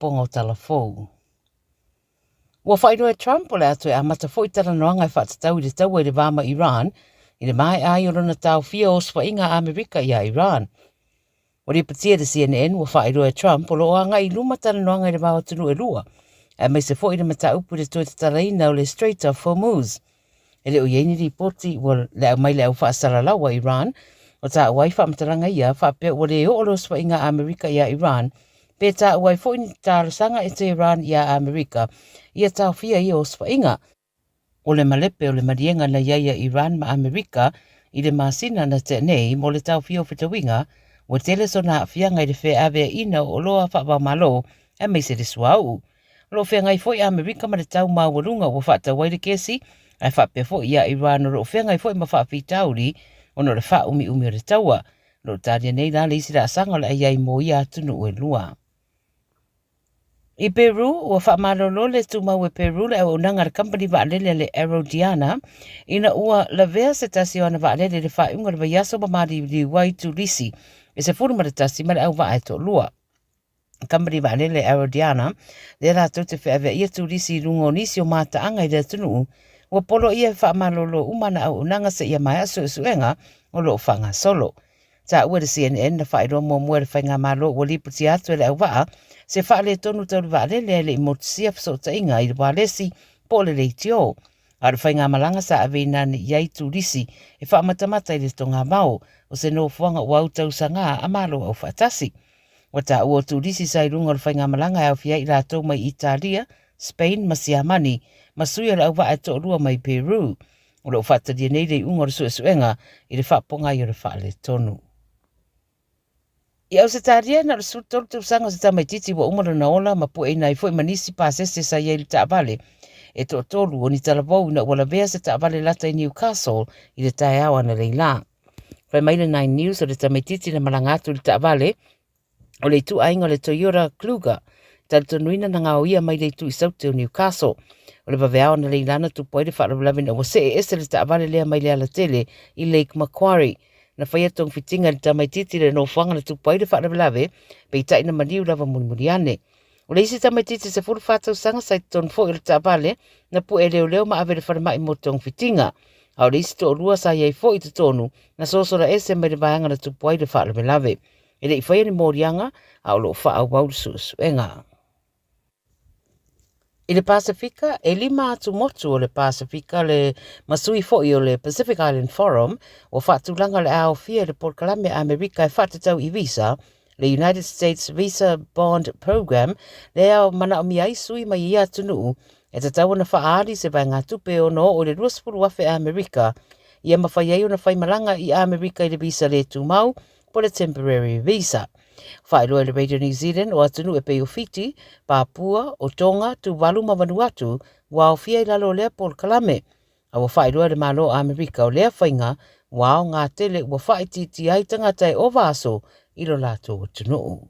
Poga o Tala Fou. Ua faailoa e Trump o le a toe amata foi talanoaga e faatatau i le taua i le va ma Iran i le maea ai o lona taofia o osofaiga a Amerika iā Iran. Ua lipotia e le CNN ua faailoa e Trump o lo o agai i luma talanoaga i le va o atunuu e lua, aemaise foi i le mataupu i le toe tatalaina o le Strait of Hormuz. E le o i ai ni lipoti ua le au mai le au faasalalau a Iran o taua ai faamatalaga ia faapea ua le oo le osofaiga a Amerika iā Iran pe taua ai foi ni talosaga e Tehran iā Amerika ia taofia ia osofaiga. O le malepe o le maliega na i ai a Iran ma Amerika i le masina na tea nei mo le taofia o fetauiga, ua tele sona aafiaga i le feaveaiina o oloa faava-o-Malo aemaise le suauu. O lo o feagai foi Amerika ma le tau maualuga ua faatau ai le kesi, ae faapea foi ia Iran o lo o feagai foi ma faafitauli ona o le faaumiumi o le taua. O lo o talia nei la le isi laasaga o le a i ai mo ia atunuu e lua. I Peru, ua faamalolo le tumau e Peru le auaunaga a le kamupani vaalele a le Aerodiana ina ua lavea se tasi o ana vaalele i le faaiuga o le vaiaso ma maliliu ai turisi e 11 ma le auvaa e toalua. Kamupani Vaalele Aerodiana, lea latou te feaveaia turisi i luga o nisi o mataaga i le atunuu, ua poloaia e faamalolo uma ana auaunaga seia maea suesuega o lo o faagasolo. Taua e le CNN na faailoa muamua e le Faigamalo ua lipotia atu e le auvaa se faaletonu tau le vaalele ae le i motusia fesootaiga i le ualesi po o le leitio. A o le faigamalaga sa aveina ane i ai turisi e faamatamata i le togavao o se nofoaga ua autausaga a Malo Aufaatasi. Ua taua o turisi sa i luga o le faigamalaga e aofia ai i latou mai Italia, Spain ma Siamani, ma sui o le auvaa e toalua mai Peru. O lo o faatalia nei le iuga o le suesuega i le faapogai o le faaletonu. I Ausetalia, na o le 13 tausaga o se tamaitiiti ua uma lona ola ma pueina ai foi ma nisi pasese sa i ai i le taavale e toatolu o ni talavou ina ua lavea se taavale lata i Newcastle i le taeao analeila. Fai mai le Nine News o le tamaitiiti na malaga atu i le taavale o le ituaiga o le Toyota Kluger, talitonuina na gaoia mai le itu i Saute o Newcastle. O le vaveao na leila na tupu ai le faalavelave ina ua see ese le taavale lea mai le alatele i Lake Macquarie. Na faia togafitiga i le tamaitiiti i le nofoaga na tupu ai le faalavelave, peitai na maliu lava mulimuli ane. O le isi tamaitiiti 14 tausaga sa i totonu foi o le taavale na pue leoleo ma ave i le falemai mo togafitiga. A o le isi toalua sa i ai foi i totonu na sosola ese mai le vaega na tupu ai le faalavelave. E le i faia ni moliaga, a o lo o faaauau le suesuega. I le Pasefika, e lima atu motu o le Pasefika le ma sui foi o le Pacific Island Forum ua faatulaga le aofia i le polokalame a Amerika e faatatau i visa, le United States Visa Bond Program, lea e manaomia ai sui mai ia atunuu e tatau ona faaali se vaegatupe e ono oo i le 20,000 Amerika ia mafai ai ona faimalaga i Amerika i le visa le tumau po le temporary visa. Faailoa e le Radio New Zealand o atunuu e pei o Fiti, Papua, o Tonga, Tuvalu ma Vanuatu ua aofia i lalo o lea polokalame. A ua faailoa e le Malo o Amerika o lea faiga ua aoga tele ua faaitiitia ai tagata e ova aso i lo latou atunuu.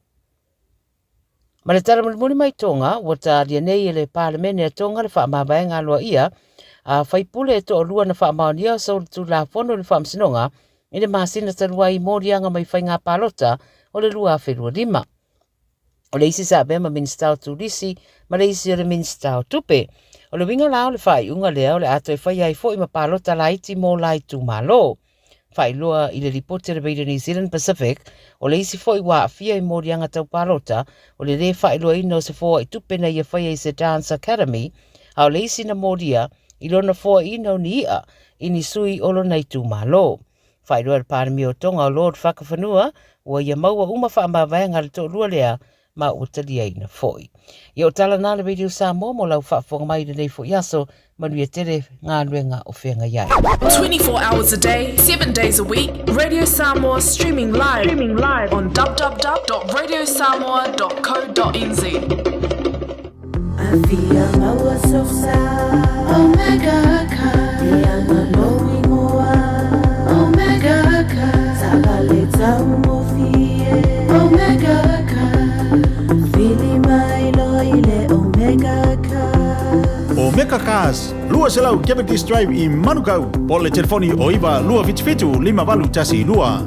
Ma le tala mulimuli mai Tonga, ua talia nei e le Palemene a Tonga le faamavaega aloaia a faipule e toalua na faamaonia solitulafono i le faamasinoga i le masina talu ai i moliaga mai faiga palota o le 2025. O le isi sa avea ma Minisita o Turisi ma le isi o le Minisita o Tupe. O le uiga la o le faaiuga lea o le a toe faia ai foi ma palota laiti mo la itumalo. Faailoa i le lipoti a le Radio New Zealand Pacific, o le isi foi ua aafia i moliaga tau palota, o le lē faailoaina o se foai tupe na ia faia i se Dance Academy, a o le isi na molia i lona foaiina o ni i'a i ni sui o lona itumalo. Faailoa e le Palemia o Tonga o Lord Fakafanua, ua ia maua uma faamavaega a le toalua lea ma ua taliaina foi. Ia o tala na le Radio Samoa mo lau faafofoga mai i lenei foi aso, manuia tele galuega o feagai ai. 24 hours a day, 7 days a week, Radio Samoa streaming live, streaming live on www.radiosamoa.co.nz. Afia maua sosa Omega Car E anga lou ingoa Omega Car Taavale taugofie Omega Car Vili mai loa i le Omega Car Omega Cars, 200 Cavendish Drive i Manukau, po o le telefoni o 9 277 5812.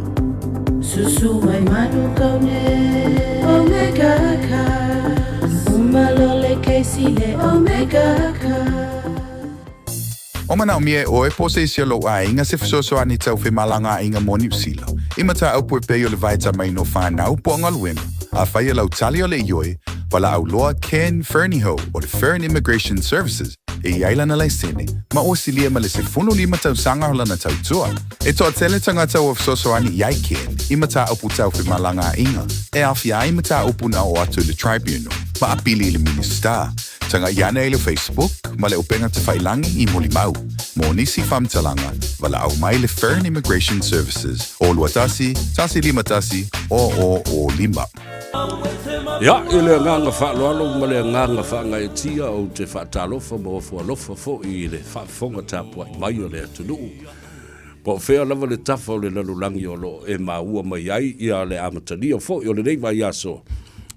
Susu mai Manukau nei Omega Cars. tasi le Omega O manaomia e ʻoe po o se isi o lou ʻaiga se fesoasoani tau femalagaaiga mo Niu Sila, i mataupu e pei o le vaetamaina o fanau po o galuega, afai o lau tali o le ioe, valaau loa Ken Fernihough o le Fern Immigration Services e i ai lana laisene, ma ua silia ma le 15 tausaga o lana tautua. E toatele tagata ua fesoasoani i ai Ken i mataupu tau femalagaaiga e aofia ai mataupu na oo atu i le Tribunal ma apili i le Minisita. Tagaʻi ane i le Facebook ma le upega tafailangi i Mulimau. Mo nisi faamatalaga, valaau mai le Fern Immigration Services o 21 151 0005. Ia, i le agaga faaaloalo ma le agaga faagaeetia ou te faatalofa ma ofo alofa foi i le faafofoga tapuai mai o le atunuu. Po o fea lava le tafa o le lalolagi o lo o e maua mai ai ia le amatalia foi o lenei vaiaso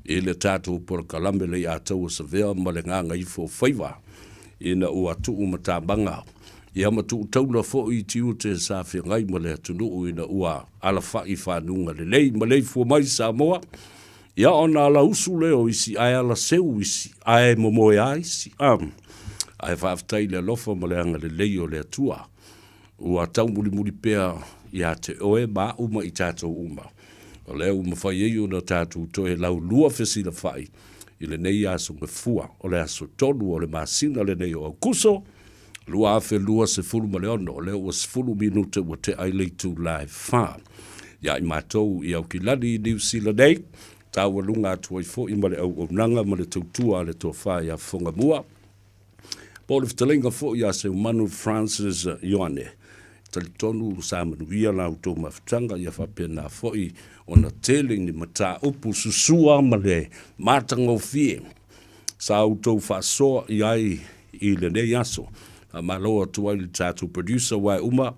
i le tatou polokalame Leiataua Savea ma le Gagaifo o Faiva ina ua tuu matamaga ia ma tuu taula foi i tiute sa feagai ma le atunuu ina ua alafai fanuga lelei maleifua mai Samoa ia ona ala usu lea o isi ae ala seu isi ae momoea isi ae faafetai i le alofa ma le agalelei o le Atua Ua taumulimuli pea ia te oe ma aʻu ma i tatou uma. O lea ua mafai ai ona tatou toe laulua fesilafai i lenei aso gafua, o le aso 3 o le masina lenei o Aukuso, 2026, o lea ua 10 minute ua tea ai le itula e 4. Ia i matou i Aukilani i Niu Sila nei, taualuga atu ai foi ma le auaunaga ma le tautua a le Tofa ia Fofogamua, Po o le fetalaiga foi ia Seumanu Francis Ioane. Talitonu sa manuia la outou mafutaga ia faapena foi ona tele ni mataupu susua ma le matagofie sa outou faasoa i ai i lenei aso. Faamalo atu ai i le tatou producer aua e uma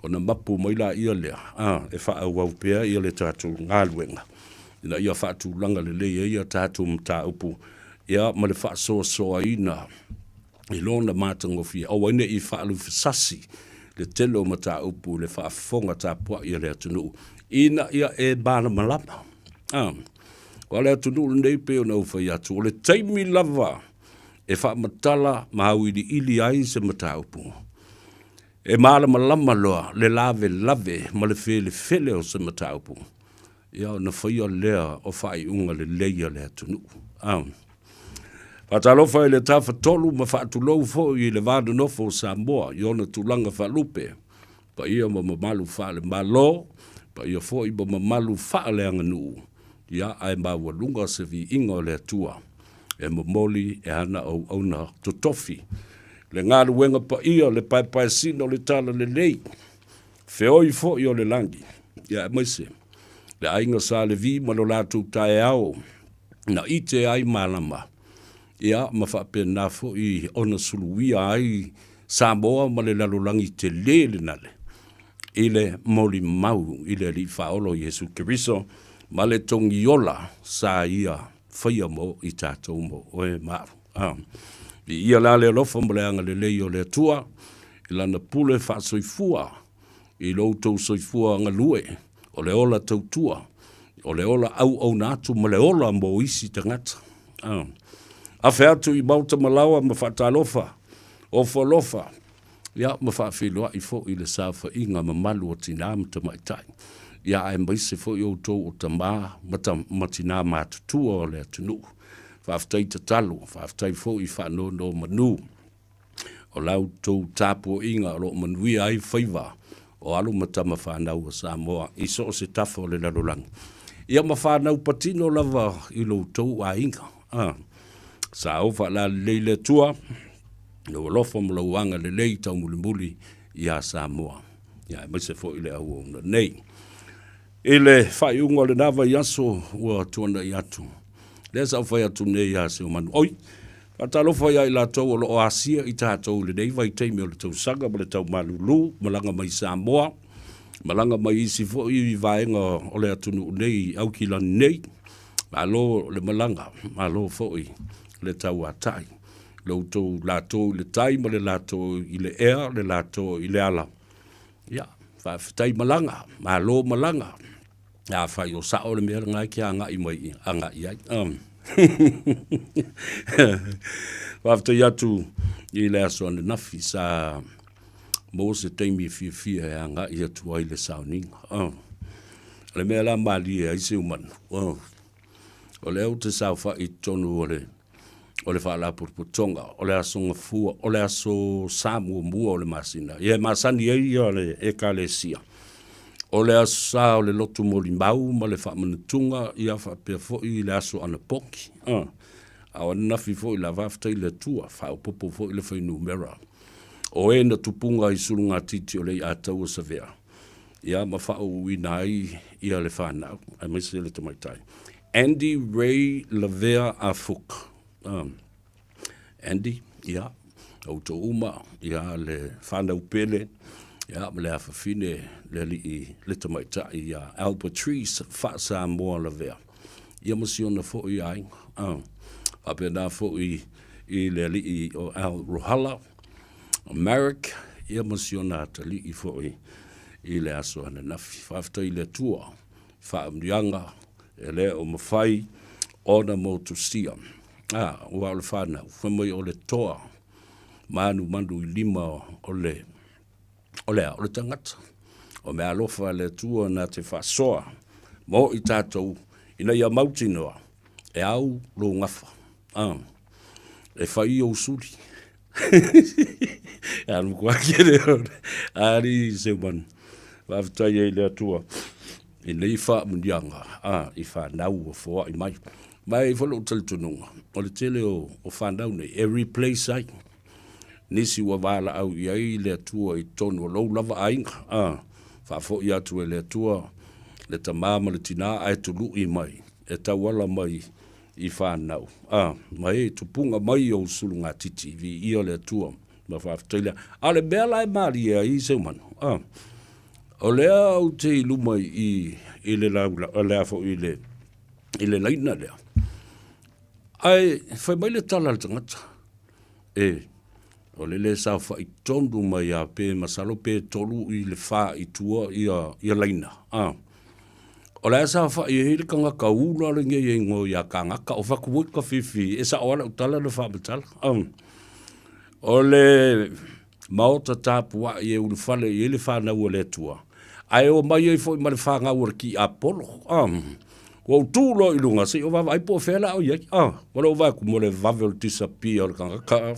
ona mapu mai laia lea e faaauau pea ia le tatou galuega ina ia faatulaga lelei ai a tatou mataupu ia ma le faasoasoaina i lona matagofie, aua ne i faalufesasi le tele o mataupu i le faafofoga tapuai a le atunuu ina ia e malamalama. A, o le atunuu lenei pei ona ou fai atu, o le taimi lava e faamatala ma auiliili ai se mataupu, e malamalama loa le lavelave ma le felefele o se mataupu. Ia ona faia lea o faaiuga lelei a le atunuu. A. Faatalofa i le Tafatolu ma faatulou foi i le va nonofo o Samoa i ona tulaga faalupe, paia ma mamalu faale-Malo, paia foi ma mamalu faaleaganuu, ia ae maualuga se viiga o le Atua e momoli e ana auauna totofi le galuega paia, le paepaesina o le Talalelei, feoi foi o le lagi, ia aemaise le aiga Sa Levi ma lo latou taeao na ite ai malama, ia ma faapena foi ona suluia ai Samoa ma le lalolagi tele lenale i le molimau i le Alii Faaola Iesu Keriso ma le togiola sa ia faia mo i tatou mo oe ma au. A. Viia la le alofa ma le agalelei o le Atua i Lana pule faasoifua i lo outou soifua galue, o le ola tautua, o le ola auauna atu ma le ola mo isi tagata. A. Afe atu i maota ma laoa ma faatalofa, ofo alofa, ia ma faafeiloai foi i le saofaiga mamalu o tinā ma tamaitai, ia aemaise foi outou o tamā ma, ta, ma tinā matutua o le atunuu. Faafetai tatalo, faafetai foi faanonomanu. O la outou tapuaiga o lo o manuia ai faiva o alo ma tama fanau a Samoa i so o se tafa o le lalolagi. Ia ma fanau patino lava i lo outou aiga. Ah, sa o faalalelei le Atua, lou alofa ma lou agalelei taumulimuli iā Samoa, ia aemaise foi le auauna nei. I le faaiuga o lena vaiaso ua tuanai atu, lea sa ou fai atu nei iā Seumanu, Oi, faatalofa iā i latou o lo o asia i tatou i lenei vaitaimi o le tausaga ma le tau malulu, malaga mai Samoa, malaga mai isi foi vaega o le atunuu nei i Aukilani nei, malo le malaga, malo foi le tauatai, lo outou latou i le tai ma le latou i le ea, le latou i le ala. Ia, faafetai malaga, malo malaga. Afai o sao le mea lena e te agai mai, agai ai. Faafetai atu i le aso ananafi sa maua se taimi e fiafia e agai atu ai le sauniga. Oh. O le mea la malie ai si ou manu. Oh. O lea ou te saofai i totonu o le o le Faalapotopotoga, o le Aso Gafua, o le Aso Sa muamua o le masina. Ia e masani ai ia le Ekalesia. O le Aso Sa o le Lotu Molimau ma le Faamanatuga, ia faapea foi le Aso Anapoki. A o ananafi foi la, faafetai i le Atua, faaopoopo foi le fuainumera o e na tupuga i sulugatiti o le iataua Savea, ia ma faauuina ai ia le fanau, aemaise le tamaitai. Andy Ray Lavea Afuk. Andy, ia, outou uma, ia, le fanau pele, ia, ma le afafine, le alii, le tamaitai, ia, Albertrice Faasamoa Lavea. Ia ma si ona foi aiga. Faapena foi i le alii o Al Rohala, Marek, ia ma si ona atalii foi i le aso ananafi. Faafetai i le Atua faamanuiaga e le o mafai ona motusia. A, aua o le fanau, fai mai o le toa manumanu i lima o le, o le a, o le tagata. O meaalofa a le Atua na te faasoa mo i tatou ina ia mautinoa e au lou gafa. A, e fai ou suli. Alu matua kele alii Seuman. Faafetai ai le Atua i nei faamanuiaga a i fanau ua foai mai. Ma e i ai foi lou talitonuga, o le tele o, o fanau nei e replace ai nisi ua valaau i ai le Atua i totonu o lou lava aiga, a faafoi atu e le Atua le tama ma le tina ae tului mai e tauala mai i fanau, a, ma e tupuga mai ou sulugatiti, viia le Atua, ma faafetai lea. A o le mea la e malie ai Seumanu, a, o lea ou te i luma i, i le laula, o lea foi i le, i le laina lea, ae fai mai le tala a le tagata, e, o le le saofai tonu mai a pe masalo pe tolu i le fa i tua ia, ia laina, a. O le a saofai ai le tagata ula lenei e igoa ia Kagaka o Fatuoi ka fifi e sao lava lau tala na faamatala. O le maota tapuai e ulufale i ai le fanau a le Atua, ae omai ai foi ma le fanau a le Tiapolo. Ua ou tu loa i luga se i ou vaavaai po o fea la o i ai. Ua le ou vaai atu mo le vave o le disappear o le tagata.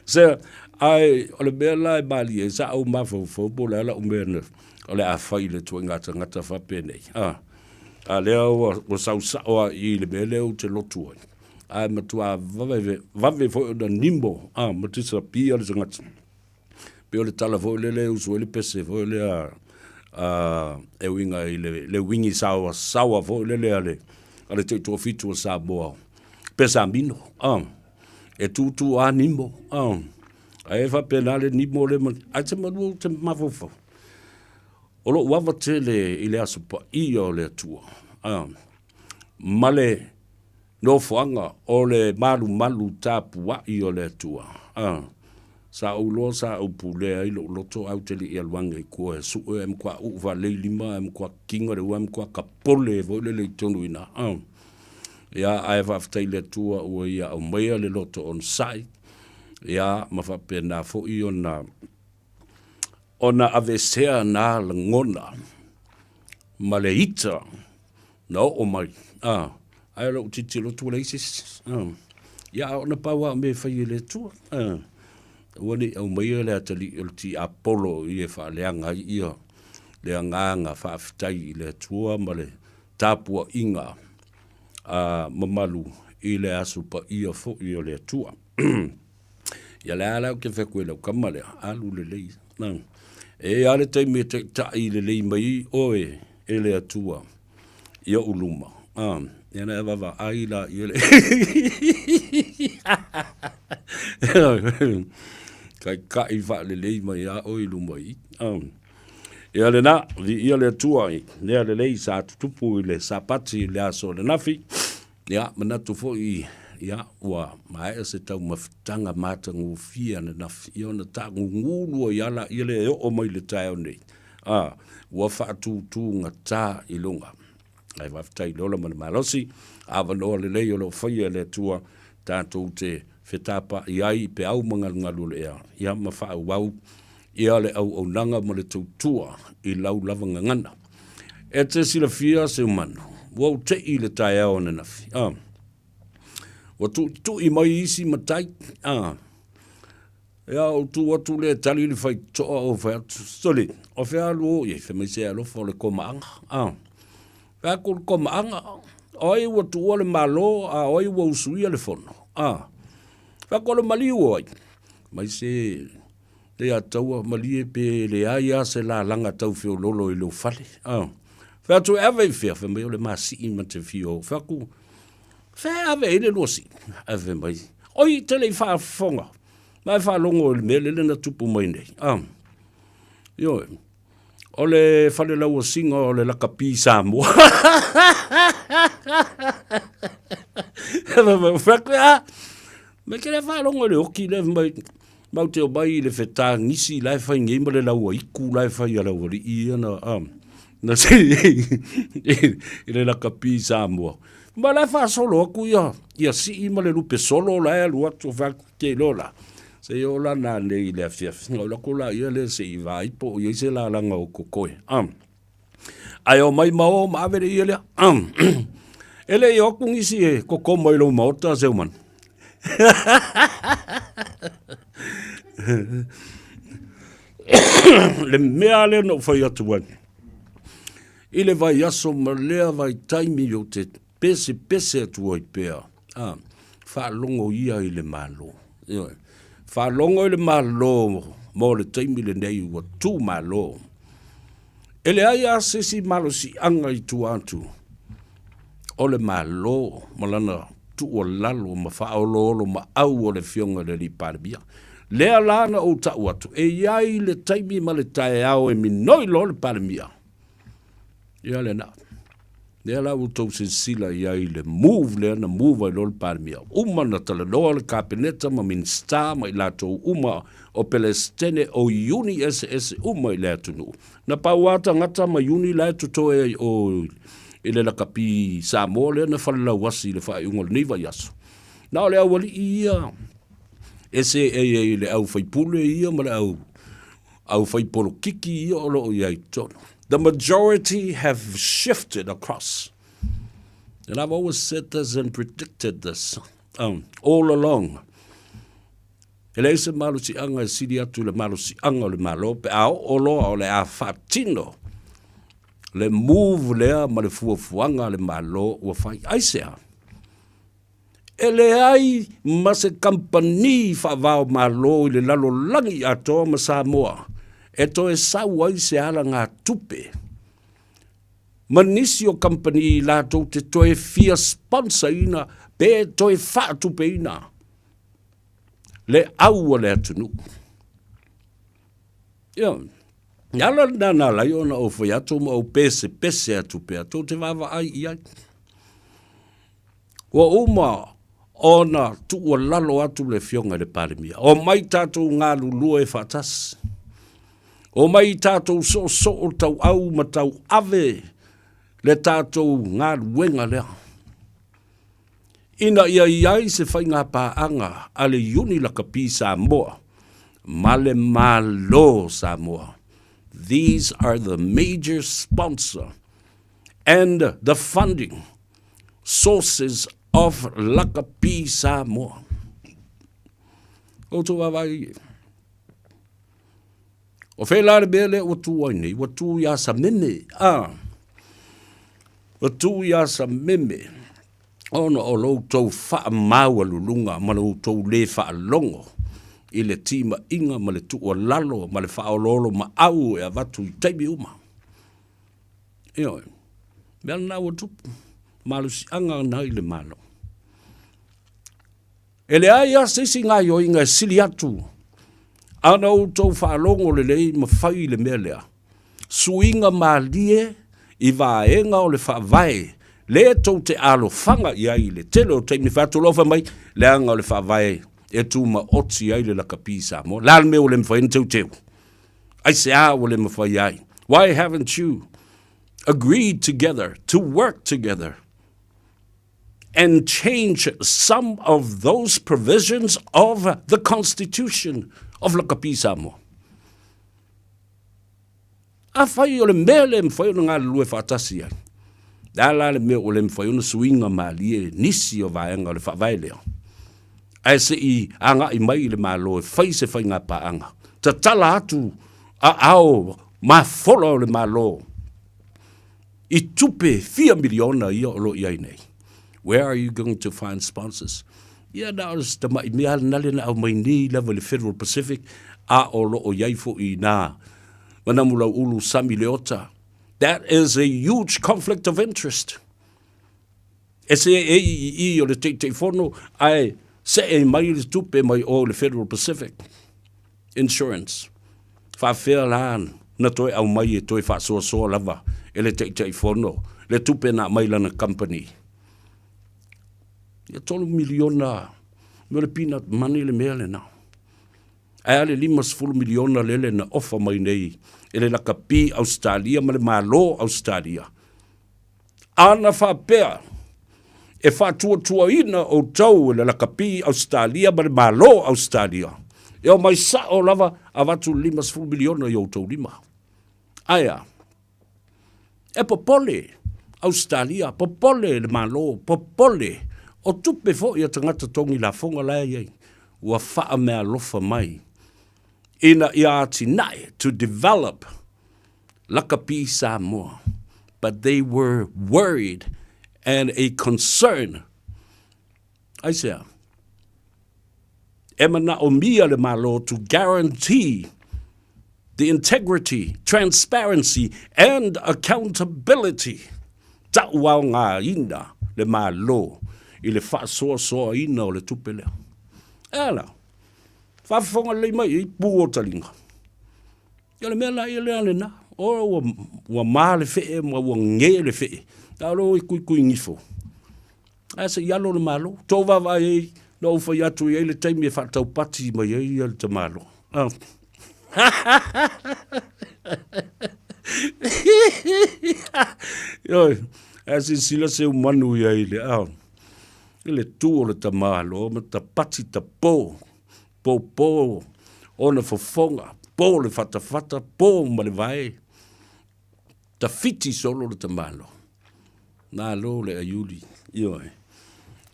Se, ae o le mea la e malie ai, sa ou mafaufau po o le a lau mea na, o le a fai i le ituaiga tagata faapenei. A, a lea ua, ua sau sao lava i i le mea lea ou te lotu ai. Ae matua vave, vave foi ona nimo, a, ma disappear le tagata. Pei o le tala foi lele e usu ai le pese foi lea a, e uiga i le, le uigi saoasaoa foi lele a le, a le Taitoafitu o Samoa, Pesamino, a, e tūtū a nimo, a, ae faapena le nimo le ma, ae te malu ou te mafaufau. O lou ava tele i le Aso Paia o le Atua, a, ma le Nofoaga o le malumalu tapuai o le Atua. A, sa ou iloa sa ou pulea ai lou loto ae ou te le i alu ane i tua e sue ae matua uu faalelei lima ae matua kina le ua ae matua tapole foi lele i totonu i ina. A, ia ae faafetai i le Atua ua Ia aumaia le loto onosai, ia ma faapena foi ona ona aveesea na lagona ma le ita na oo mai, a, ae o lou tilotilo atu ua leai se isi, a. Ia, a ona pau lava o mea e fai e le Atua, a. Aua ne i aumaia le atalii o le tiapolo i e faaleaga ai ia le agaga faafetai i le Atua ma le tapuaiga a mamalu i le Aso Paia foi o le Atua. Ia le a la ou te fai atu ai i lau tama lea, alu lelei. E i ai lava le taimi e taitai lelei mai ai oe e le Atua i ou luma. Ia ona e vaavaai laia le taitai faalelei mai lava oe i luma i i. Ia lena, viia le Atua i mea lelei sa tutupu i le Sapati i le aso ananafi. Ia, manatu foi, ia, ua maea se taumafataga matagofie ananafi, ia ona taagugulu ai lava laia lea e oo mai i le taeao nei, a, ua faatutugata i luga. Ae faafetai i le ola ma le malosi, avanoa lelei o lo o faia e le Atua tatou te fetapaai ai i peau ma galugalu o le ea, ia ma faaauau ia le auaunaga ma le tautua i lau lava gagana. E te silafia Seumanu, ua ou te'i i le taeao ananafi, a, ua tuitui mai isi matai, a, ia ou tu atu lea e tali le faitotoa ou fai atu, sole, o fea alu o i ai, fai mai se alofa o le komaaga, a, fai atu o le komaaga, o ai ua tuua le Malo, a o ai ua usuia le fono, a, fai atu o le maliu o ai, mai se Leiataua, malie pe leai lava se lalaga tau feololo i lou fale. A. Fai atu e ave i fea? Fai mai o le masii ma te fia o. Fai atu, fea e ave ai le lua sii? Ae fai mai, oi te le i faafofoga. Ma e faalogo i le mea lele na tupu mai nei. A. Ioe. O le fale lauasiga o le lakapi Samoa. Fai atu, a, me te le faalogo i le oki lea mai, matou te omai i le fetagisi la e fai nei ma le lauaiku la e fai a le aualii ia na, a, na se i le lakapi Samoa. Ma la e faasolo atu ia, ia sii ma le lupe solo la e alu atu, fai atu, te iloa la, se i oo la nanei i le afiafi, ona ou alu atu laia lea se i vaai po o i ai se lalaga o totoe. A. Ae omai ma o ma ave le ie lea. A. E le i o atu nisi e koko mai lou maota, Seumanu. Le mea lea na ou fai atu ai, i le vaiaso ma lea vaitaimi ou te pesepese atu ai pea, a, faalogo ia i le Malo. Ioe. Faalogo i le Malo mo le taimi lenei ua tu Malo. E leai lava se isi malosiaga i tua atu o le Malo ma lana tuualalo ma faaoloolomaau o le Afioga i le Alii Palemia. Lea la na ou tau atu, e i ai le taimi ma le taeao e minoi loa le Palemia. Ia lena. Lea la ua outou silasila i ai i le move lea na move ai loa le Palemia. Uma na talanoa le Kapeneta ma Minisita ma i latou uma o Pelesitene o iuni eseese uma i le atunuu. Na pau lava tagata ma iuni la e totoe ai o i le lakapi Samoa lea na falelauasi i le faaiuga o lenei vaiaso. Na o le aualii ia e seei ai i le au faipule ia ma le au au fai polokiki ia o lo o i ai totonu. The majority have shifted across. And I've always said this and predicted this all along. E leai se malosiaga e sili atu i le malosiaga o le Malo pe a oo loa o le a faatino le move lea ma le fuafuaga a le Malo ua fai. Aisea? E leai ma se kamupani faava-o-Malo i le lalolagi atoa ma Samoa e toe sau ai se alagatupe ma nisi o kamupani latou te toe fia sponsor-ina pe toe faatupeina le au a le atunuu. Ia, le ala lena na ala ai ona ou fai atu ma ou pesepese atu pea, tou te vaavaai i ai. Ua uma ona tuualalo atu le Afioga i le Palemia, omai tatou galulue faatasi, omai tatou soosoo tauau ma tauave le tatou galuega lea, ina ia i ai se faigapaaga a le Iuni Lakapi Samoa ma le Malo Samoa. These are the major sponsor and the funding sources of Lakapi Samoa. Outou vaavaai i O fea la le mea lea ua tu ai nei? Ua tu iā Sameme. Ah. Ua tu iā Sameme ona o lo outou faamaualuluga ma lo outou lē faalogo i le timaiga ma le tuualalo ma le faaoloolomaau e avatu i taimi uma. Ioe. Mea lena ua tupu. Malosiaga na i le Malo. E leai lava se isi gaoioiga e sili atu ana outou faalogo lelei ma fai i le mea lea. Suiga malie i vaega o le faavae lea tou te alofaga i ai i le tele o taimi fai atu loa fai mai, leaga o le faavae e tumaoti ai le lakapi i Samoa. Le a le mea ua le mafai ona teuteu? Aisea ua le mafai ai? Why haven't you? Agreed together to work together and change some of those provisions of the Constitution of Lakapi Samoa. Afai o le mea le mafai ona galulue faatasi ai, le a la le mea ua le mafai ona suiga malie nisi o vaega o le faavae lea, ae se i agai mai i le Malo e fai se faiga paaga, tatala atu aao mafola o le Malo i tupe fia miliona ia o lo o i ai nei. Where are you going to find sponsors? Ia na o se tamai mea lena lea na aumai nei lava i le Federal Pacific, a o lo o i ai foi i nā Manamulauulu Sami Leota. That is a huge conflict of interest. E se e i i i o le Taitaifono ae see mai le tupe mai o le Federal Pacific Insurance. Faafefea la na toe aumai e toe faasoasoa lava e le Taitaifono le tupe na aumai lana company. Ia $3 miliona me o le peanut money le mea lena. Ae a le $50 miliona lele na ofa mai nei e le lakapi Ausetalia ma le Malo Ausetalia. Ana faapea, E faatuatuaina outou e le lakapi Ausetalia ma le Malo Ausetalia, e omai sao lava avatu le 50 miliona i outou lima. Ae a? E popole Ausetalia, popole le Malo, popole o tupe foi a tagata togi lafoga la e i ai, ua faameaalofa mai ina ia atinae, to develop Lakapi Samoa, but they were worried and a concern. Aisea? E manaomia le Malo to guarantee the integrity, transparency and accountability. Tauaogaina le Malo i le faasoasoaina o le tupe lea. E ala, faafofoga lelei mai i pū o taliga. Ia o le mea la ia lea lena, o ua, ua ma le fee ma ua ge le fee, a o lea e kuikui gifo. Ae se i alo le Malo, tou vaavaai ai, na ou fai atu i ai le taimi e faataupati mai ai ia le tamaloa. Ah. Ioe, ae silasila seu manu i ai le, ah, i le tu o le tamaloa ma tapati tapo. Popo ona fofoga, po le fatafata, po ma le vae, tawhiti solo le tamalo. Malo le aiuli, ioe.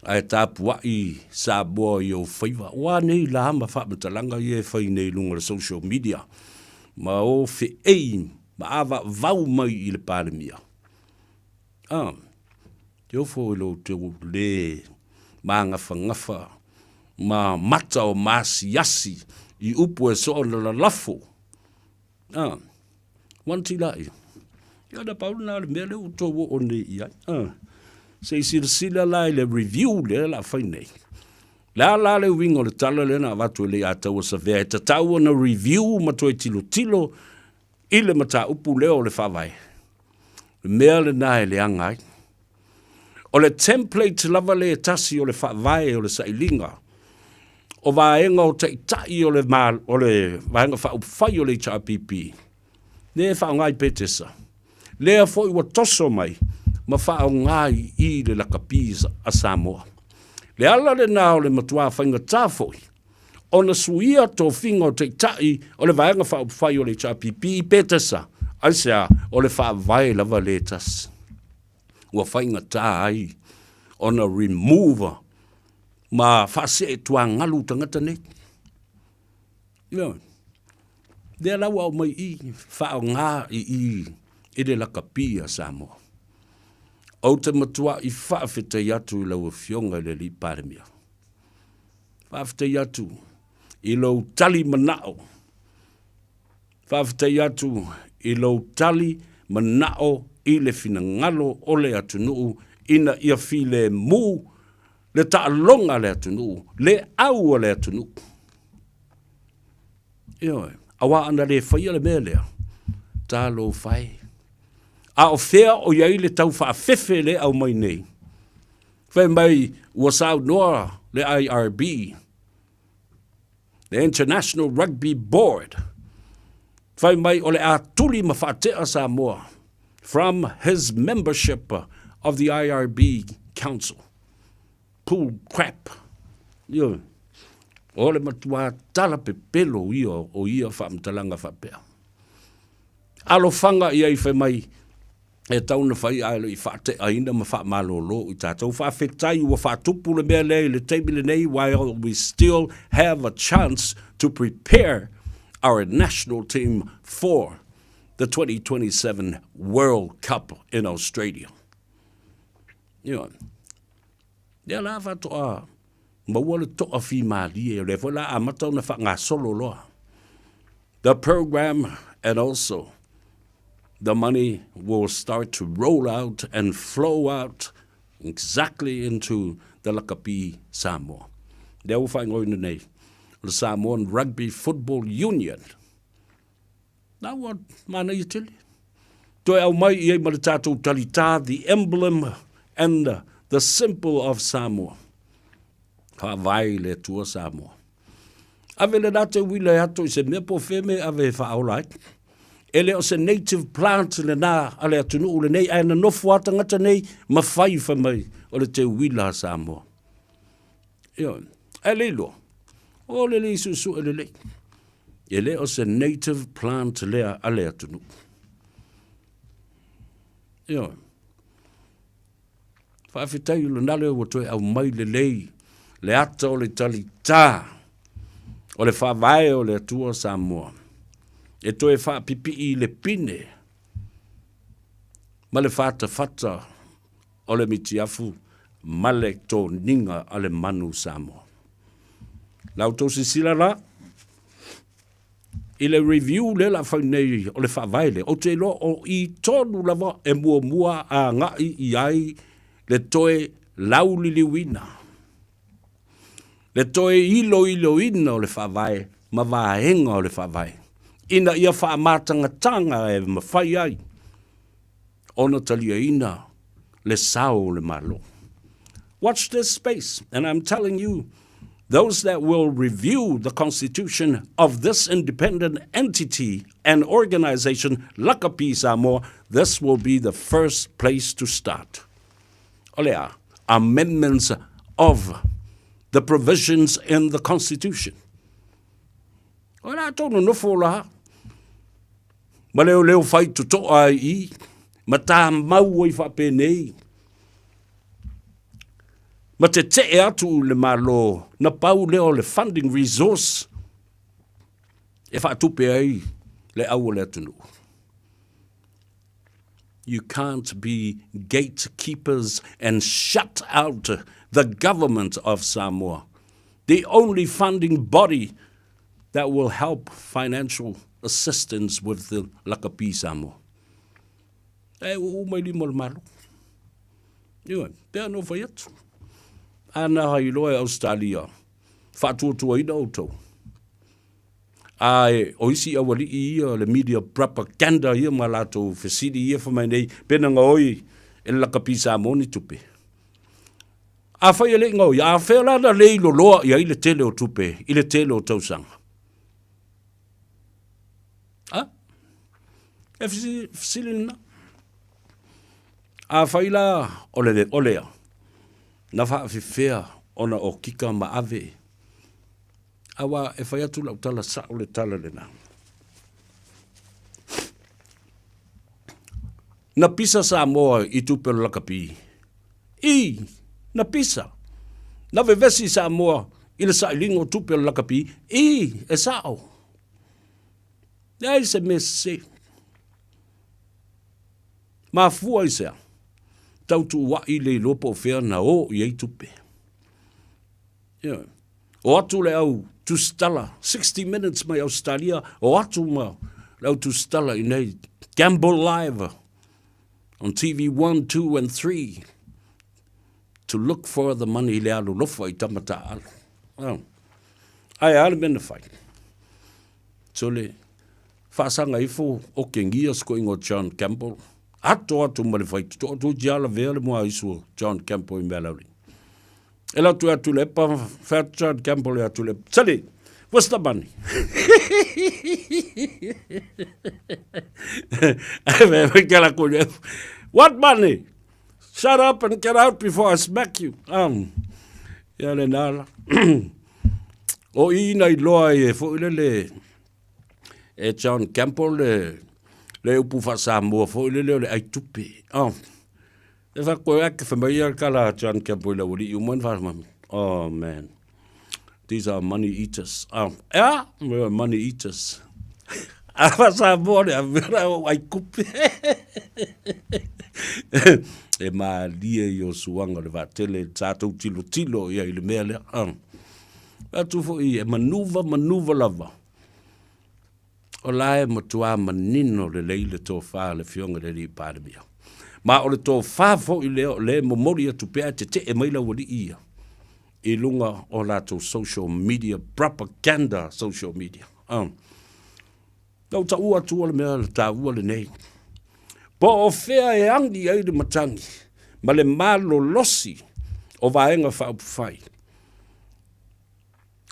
Ae tapuai Samoa i ou faiva. Ua nei la ma faamatalaga ia e fai nei i luga o le social media ma o feei ma avaavau mai i le Palemia. Ah, te ofo i lo te le māgafagafa ma mata o maasiasi i upu e soona lalafo. Ah, wanti la ia. Ia na pau lena o le mea lea ua tou oo nei i ai. Ah, se i silasila la i le review lea la fai nei. Le a la le uiga o le tala lea na avatu e Leiataua Savea e tatau ona review ma toe tilotilo i le mataupu lea o le faavae. Le mea lena e leaga ai. O le template lava le tasi o le faavae o le sailiga o vaega o taitai o le, o le vaega faaupufai o le HRPP, lea e faaaoga i Petesa, lea foi ua toso mai ma faaaoga i i le lakapi a Samoa. Le ala lena o le matuā faigata foi ona suia tofiga o Taitai o le Vaega Faaupufai o le HRPP i Petesa, aisea o le faavae lava le tasi ua faigata ai ona remove ma faasee tuagalu tagata nei. Ioe. Lea la ua aumai i faaaoga i i i le lakapi a Samoa. Ou te matuai faafetai atu i lau Afioga i le Alii Palemia. Faafetai atu i lou tali manao. Faafetai atu i lou tali manao i le finagalo o le atunuu ina ia filemu le taaloga a le atunuu, le au a le atunuu. Ioe, aua ana le faia le mea lea, talofa e. A o fea o i ai le tau faafefe lea e aumai nei? Fai mai ua saunoa le IRB, le International Rugby Board, fai mai o le a tuli ma faatea Samoa. from his membership of the IRB Council. Bull crap. Ioe. O le matua tala pepelo ia o ia faamatalaga faapea. Alofaga ia i fai mai e tau na fai ae le i faateaina ma faamalolo i tatou. Faafetai ua faatupu le mea lea i le taimi lenei while we still have a chance to prepare our national team for the 2027 World Cup in Australia. Ioe. Lea la faatoa maua le toafimalie, o lea foi la amata ona faagasolo loa. The program and also the money will start to roll out and flow out exactly into the Lakapi Samoa. Lea ua faaigoaina nei, o le Samoan Rugby Football Union. Na ua manaia tele. Toe aumai i ai ma le tatou talitā, the emblem and the symbol of Samoa. Faavae i le Atua Samoa. Ave le la te uila e ato i se mea po o fea mea e ave e faaola ai. E le o se native plant lena a le atunuu lenei, ae na nofo a tagata nei ma fai fai mai o le teuila a Samoa. Ioe. Ae le iloa, o le lei suesue lelei. E le o se native plant lea a le atunuu. Ioe. Faafetai o lena lea ua toe aumai lelei le ata o le talitā o le faavae o le Atua Samoa e toe faapipii i le pine ma le fatafata o le mitiafu ma le toniga a le manu Samoa. La outou silasila la i le review lea la fai nei o le faavae lea, ou te iloa o i tonu lava e muamua agai i ai le toe lauliliuina, le toe iloiloina o le faavae ma vaega o le faavae, ina ia faamatagataga e mafai ai ona taliaina le sao o le Malo. Watch this space, and I'm telling you, those that will review the constitution of this independent entity and organization, Lakapi Samoa, this will be the first place to start. O le a? Amendments of the provisions in the constitution. O le a tonu nofo la, ma leoleo fai totoa ai i, ma tāmau ai faapenei, ma tetee atu i le Malo, na pau lea o le funding resource e faatupe ai le au o le atunuu. You can't be gatekeepers and shut out the government of Samoa, the only funding body that will help financial assistance with the Lakapi Samoa. E uu mai lima o le Malo. Ioe, pea no fai atu. Ana hai loa e Australia, faatuatuaina outou. Ae o isi aualii ia le media propaganda ia ma latou fesili ia fai mai nei, pe na gaoi e le lakapi Samoa ni tupe. Afai e le i gaoi, a fea la na le iloloa i ai le tele o tupe i le tele o tausaga? A? E fesili lena. Afai la o le o lea, na faafefea ona okika ma ave Aua e fai atu lau tala sao le tala lena. Na pisa Samoa i tupe o le lakapi. I, na pisa. Na vevesi Samoa i le sailiga o tupe o le lakapi. I, e sao. Leai se mea sese. Mafua i sea. Tautuuai le iloa po o fea na o i ai tupe. Ioe. O atu le au tusitala, 60 minutes mai Ausetalia, o atu ma le au tusitala i nei, Gamble Live on TV 1, 2 and 3 to look for the money le alolofa i tama taaalo. Oh. Ae a le mea na fai. So le faasaga ifo o kengia sikoiga o John Campbell, ato atu ma le faitotoa, toeitiiti lava lavea le moa-aisu o John Campbell i Mealauli. E lau atu atu le pa fai atu John Campbell e atu le sali. Where's the money? What money? Shut up and get out before I smack you. Um, ia le nala. o i ina i loa e foi lele e John Campbell le, le upu wha-Samoa foi lele o le ai tupe. Oh. E fa koe ake wha mai al kala John Campbell i la wali i uman wha Oh man. These are money eaters. Oh, yeah, we are money eaters. A Samoa le avera o ai kupe. e mālie i o suanga le vaatele tātou tilo tilo ia i le mea lea. Ah. Atu foi e manuva manuva lava. O la e matuā manino lelei le tofa a le Afioga i le Alii Palemia. Ma o le tofa foi lea o lea e momoli atu pea e tetee mai le aualii ia i luga o latou social media, propaganda social media. Uh. Na ou taua atua le mea le taua lenei. Po o fea e agi ai le matagi ma le malolosi o Vaega Faaupufai.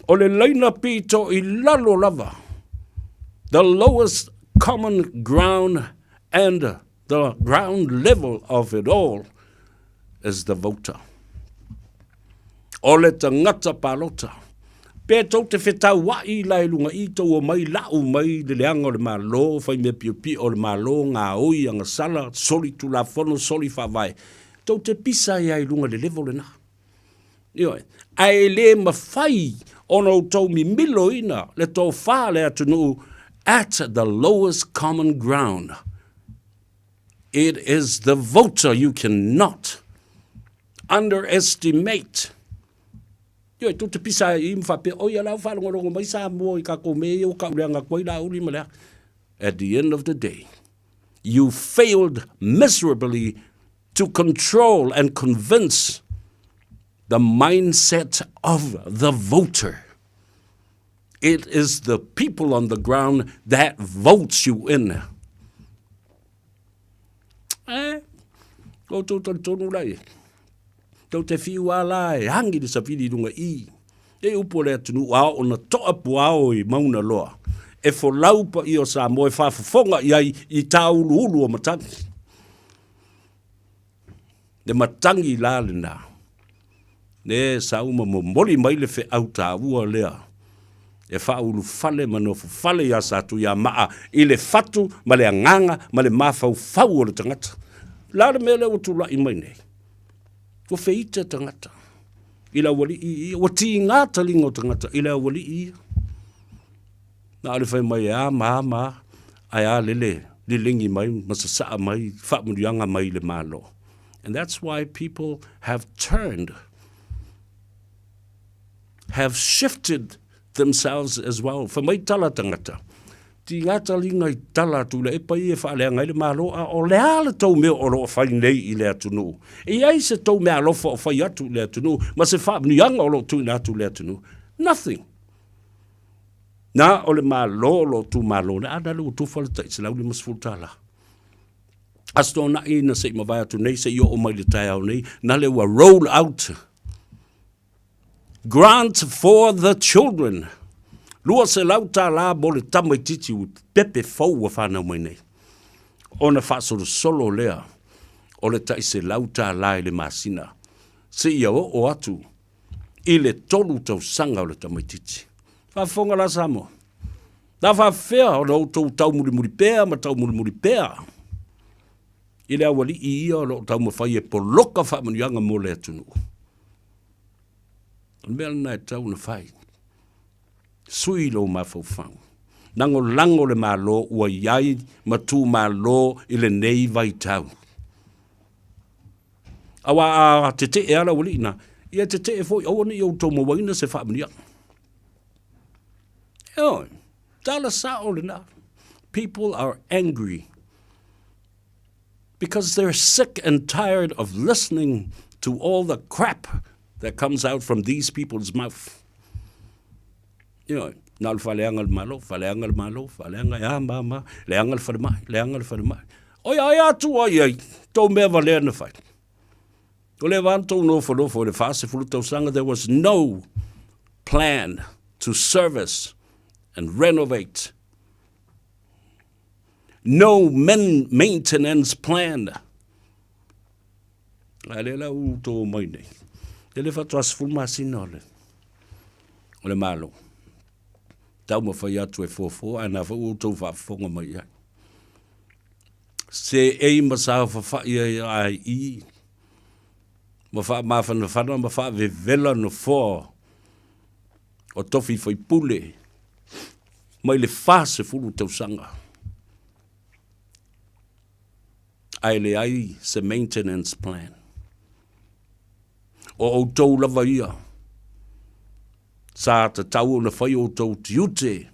O le laina pito i lalo lava, the lowest common ground and the ground level of it all is the voter. O le tagata palota. Pe tou te fetaua'i la i luga i tou omai la'u mai le leaga o le Malo, fai mea piopio o le Malo, gaoi, agasala, soli tulafono, soli faavae. Tou te pisa ai lava i luga i le level lena. Ioe. Ae e le mafai ona outou mimiloina le tofa a le atunuu at the lowest common ground. It is the voter you cannot underestimate. Ioe, tou te pisa ai i ma faapea, oi a la ua faalogologo mai Samoa i kakou mea ia ua kauleaga atu ai Laauli ma le a. At the end of the day, you failed miserably to control and convince the mindset of the voter. It is the people on the ground that votes you in. Eh, koutou talitonu lai. Tou te whiu a la e hangi le sawhiri runga i. E upu o le atunuu a o na toa puao i Mauna Loa. E folau pa i o Samoa e whaafofonga i ai i tāuluulu o matangi. Le matangi la lena. Ne sa uma momoli mai le feau taua lea e faaulufale ma nofofale iā Satuiamaa i le fatu ma le agaga ma le mafaufau o le tagata. O le a le mea lea ua tulai mai nei? Ua feita tagata i le aualii ia, ua tiga taliga o tagata i le aualii ia. Na o le fai mai e a ma a ma a, ae a lele liligi mai ma sasaa mai faamanuiaga mai le Malo. And that's why people have turned, have shifted themselves as well. Fai mai tala tagata, tiga taliga i tala atu i le epa ia e faaleaga ai le Malo, a o le a le tou mea o lo o fai nei i le atunuu? E i ai se tou meaalofa o fai atu i le atunuu ma se faamanuiaga o lo o tuuina atu i le atunuu? Nothing. Na o le Malo o lo o tumalo nei, a na le ua tufa le tai $150. Aso Toonai na se i mavae atu nei, se i oo mai le taeao nei, na le ua roll out grant for the children. $200 mo le tamaitiiti ua pepe fou ua whanau mai nei. Ona faasolosolo lea o le tai $100 i le masina. Seia oo atu i le tolu tausaga o le tamaitiiti. Faafofoga la Samoa. Na faafefea ona outou taumulimuli pea ma taumulimuli pea i le aualii ia o lo o taumafai e poloka faamanuiaga mo le atunuu. O le mea lena e tatau ona fai. Sui lou mafaufau. Lagolago le Malo ua i ai ma tumalo i lenei vaitau. Aua a tetee lava le aualii na, ia tetee foi, aua ne i outou mauaina se faamanuiaga. Ioe, tala sao lena. People are angry because they're sick and tired of listening to all the crap that comes out from these people's mouth. Ioe, na o le faaleaga le Malo, faaleaga le Malo, faaleaga e a ma ma, leaga le falemai, leaga le falemai. Oi ai atu ai ai, tou mea valea na fai. O le va tou nofonofo i le 40 tausaga, there was no plan. to service and renovate. No men maintenance plan. A lea la ua outou omai nei. E le faatoa 10 masina o le, o le Malo. Taumafai atu e fuafua, ae na foi ua outou faafofoga mai i ai. Seei ma saofafai ai ai i, ma faamafanafana ma faavevela nofoa o tofi faipule mai le 40 tausaga. Ae leai se maintenance plan. O outou lava ia sa tatau ona fai outou tiute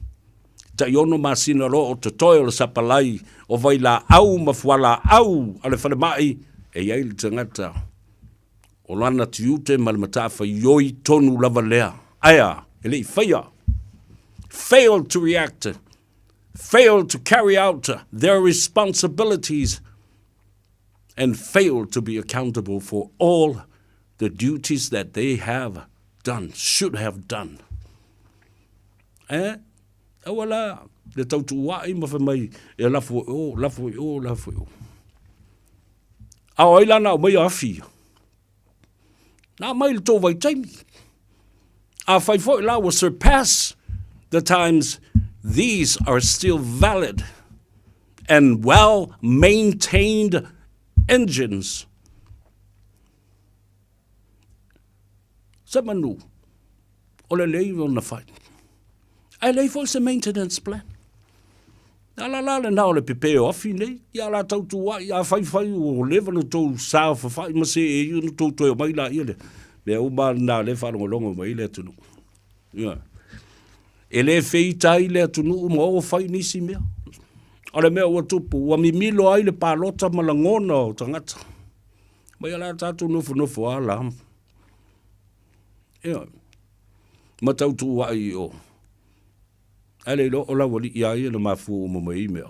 tai ono masina loa o totoe o le sapalai o vailaau ma fualaau a le falemai e i ai le tagata o lana tiute ma le matafaioi tonu lava lea. Ae a? E le i faia. Failed to react, failed to carry out their responsibilities and failed to be accountable for all the duties that they have done, should have done. Eh? Aua la, le tautuua'i ma fai mai e lafo i o, lafo i o, lafo i o. A o ai la na aumaia afi ia? Na aumai i le tou vaitaimi. Afai foi la ua surpass the times, these are still valid and well maintained engines. Se manu, o le lei ona fai. Ae leai foi se maintenance plan. A la la lena o le pepe o afi nei, ia la tautua'i, afai fai ua leva ona tou saofafai ma seei ona tou toe omai laia lea. Mea uma lava lena o lea e faalogologo mai ai le atunuu. Ioe. E le feita ai le atunuu ma o fai nisi mea. O le mea ua tupu, ua mimilo ai le palota ma lagona o tagata. Mai o le a tatou nofonofo lava la. Ioe. Ma tautuua'i i o. Ae le iloa o lau alii a ia na mafua uma mai ai mea.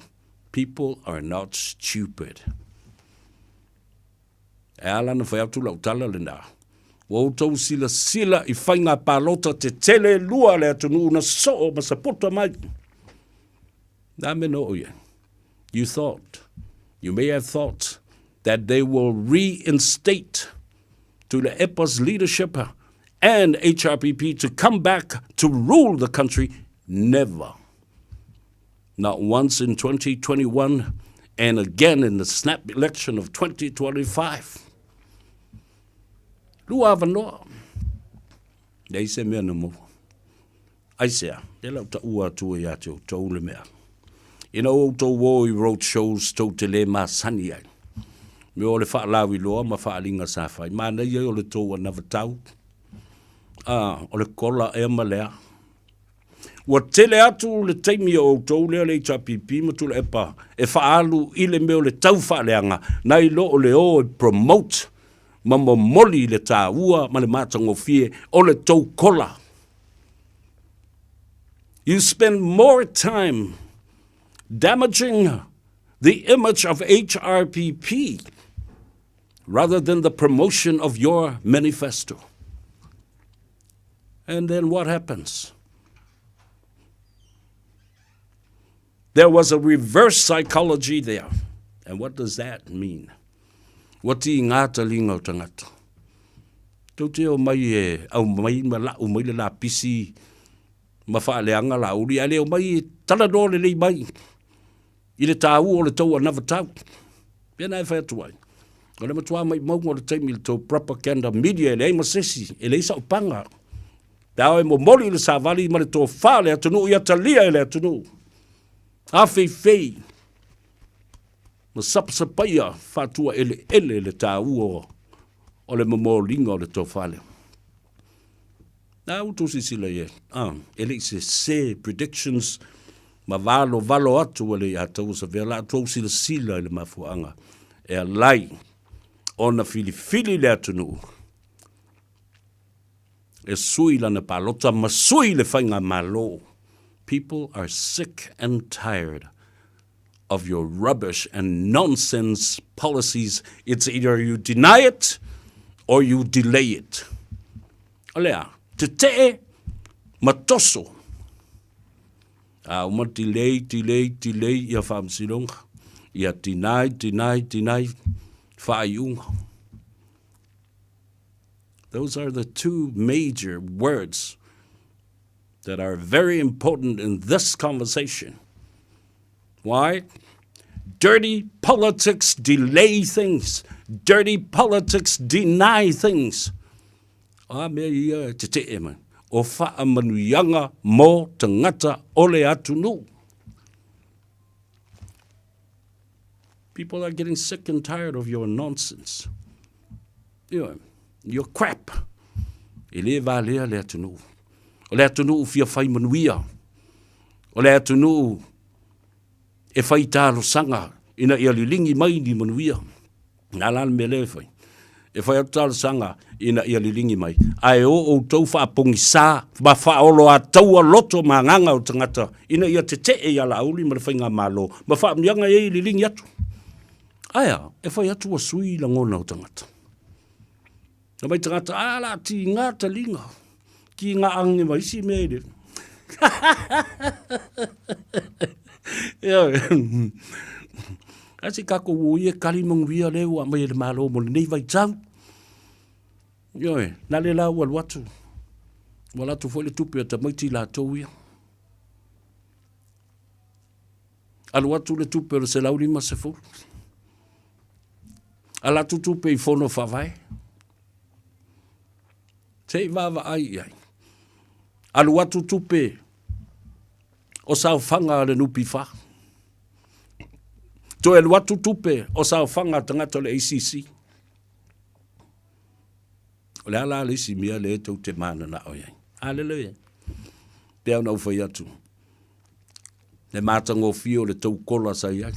People are not stupid. E ala na fai atu lau tala lena. Ua outou silasila i faiga palota tetele e lua a le atunuu na soo ma sapota mai. Na mea na oo i ai. You thought, you may have thought that they will reinstate Tuilaepa's leadership and HRPP to come back to rule the country. Never. Not once in 2021 and again in the snap election of 2025. Lua avanoa. Leai se mea na maua. Aisea, lea la ou taua atu ai ia te outou le mea. Ina ua outou o i road shows tou te le masani ai. Mea o le faalauiloa ma faaaliga sa fai. Manaia ia o le tou anavatau, a, o le kola ea ma lea. Ua tele atu le taimi o outou lea le HRPP ma Tuilaepa e faaalu i le mea o le taufaaleaga nai lo o le o e promote ma momoli le taua ma le matagofie o le tou kola. You spend more time damaging the image of HRPP rather than the promotion of your manifesto. And then what happens? There was a reverse psychology there. And what does that mean? Ua tīgā talinga o tagata. Tou te omai e aumai ma la'u mai le lapisi ma faaleaga Laauli, ae le omai e talanoa lelei mai i le tāua o le tou anavatau. Pea na e fai atu ai, o le matua maimauga o le taimi i le tou propaganda media e leai ma se isi, e leai sa'u paga. Pe a e momoli i le savali ma le tofa le atunuu ia talia e le atunuu. Afeifei ma sapasapaia faatuaeleele le taua o le momoliga o le tofa lea. Na ua outou silasila i ai, a, e le i sese predictions ma valovalo atu ua le i ataua savea la outou silasila i le mafuaaga e alai ona filifili le atunuu e sui lana palota ma sui le faigamalo. People are sick and tired of your rubbish and nonsense policies. It's either you deny it or you delay it. O le a, tetee Ma toso. A uma delay, delay, delay ia faamasinoga. Ia deny, deny, deny faaiuga. Those are the two major words that are very important in this conversation. Why? Dirty politics delay things. Dirty politics deny things. O a mea ia e tetee mai? O faamanuiaga mo tagata o le atunuu. People are getting sick and tired of your nonsense. You know, your crap. E le valea le atunuu. O le atunuu fia fai manuia. O le atunuu e fai talosaga ina ia liligi mai ni manuia. Na la le mea lea e fai. E fai atu talosaga ina ia liligi mai. Ae o outou faapogisā ma faaoloataua loto ma agaga o tagata ina ia tetee ia Laauli ma le Faigamalo ma faamanuiaga ia e liligi atu. Ae a, e fai atu ua sui lagona o tagata. Na mai tagata, a la tiga taliga, tiga ange ma isi mea i le. Ioe. Ae se kako ua ia kali manuia le ua mai e le Malo mo lenei vaitau. Ioe, na le la ua alu atu. Ua alu atu foi le tupe a tamaiti latou ia. Alu atu le tupe o le 150. Ala atu tupe i fono faavae. Se i vaavaai i ai. Alu atu tupe o saofaga a le NPF. Toe alu atu tupe o saofaga a tagata o le ACC. O le a la le isi mea lea tou te mananao i ai? Aleluia. Pei ona ou fai atu, le matagofie o le tou kola sa i ai.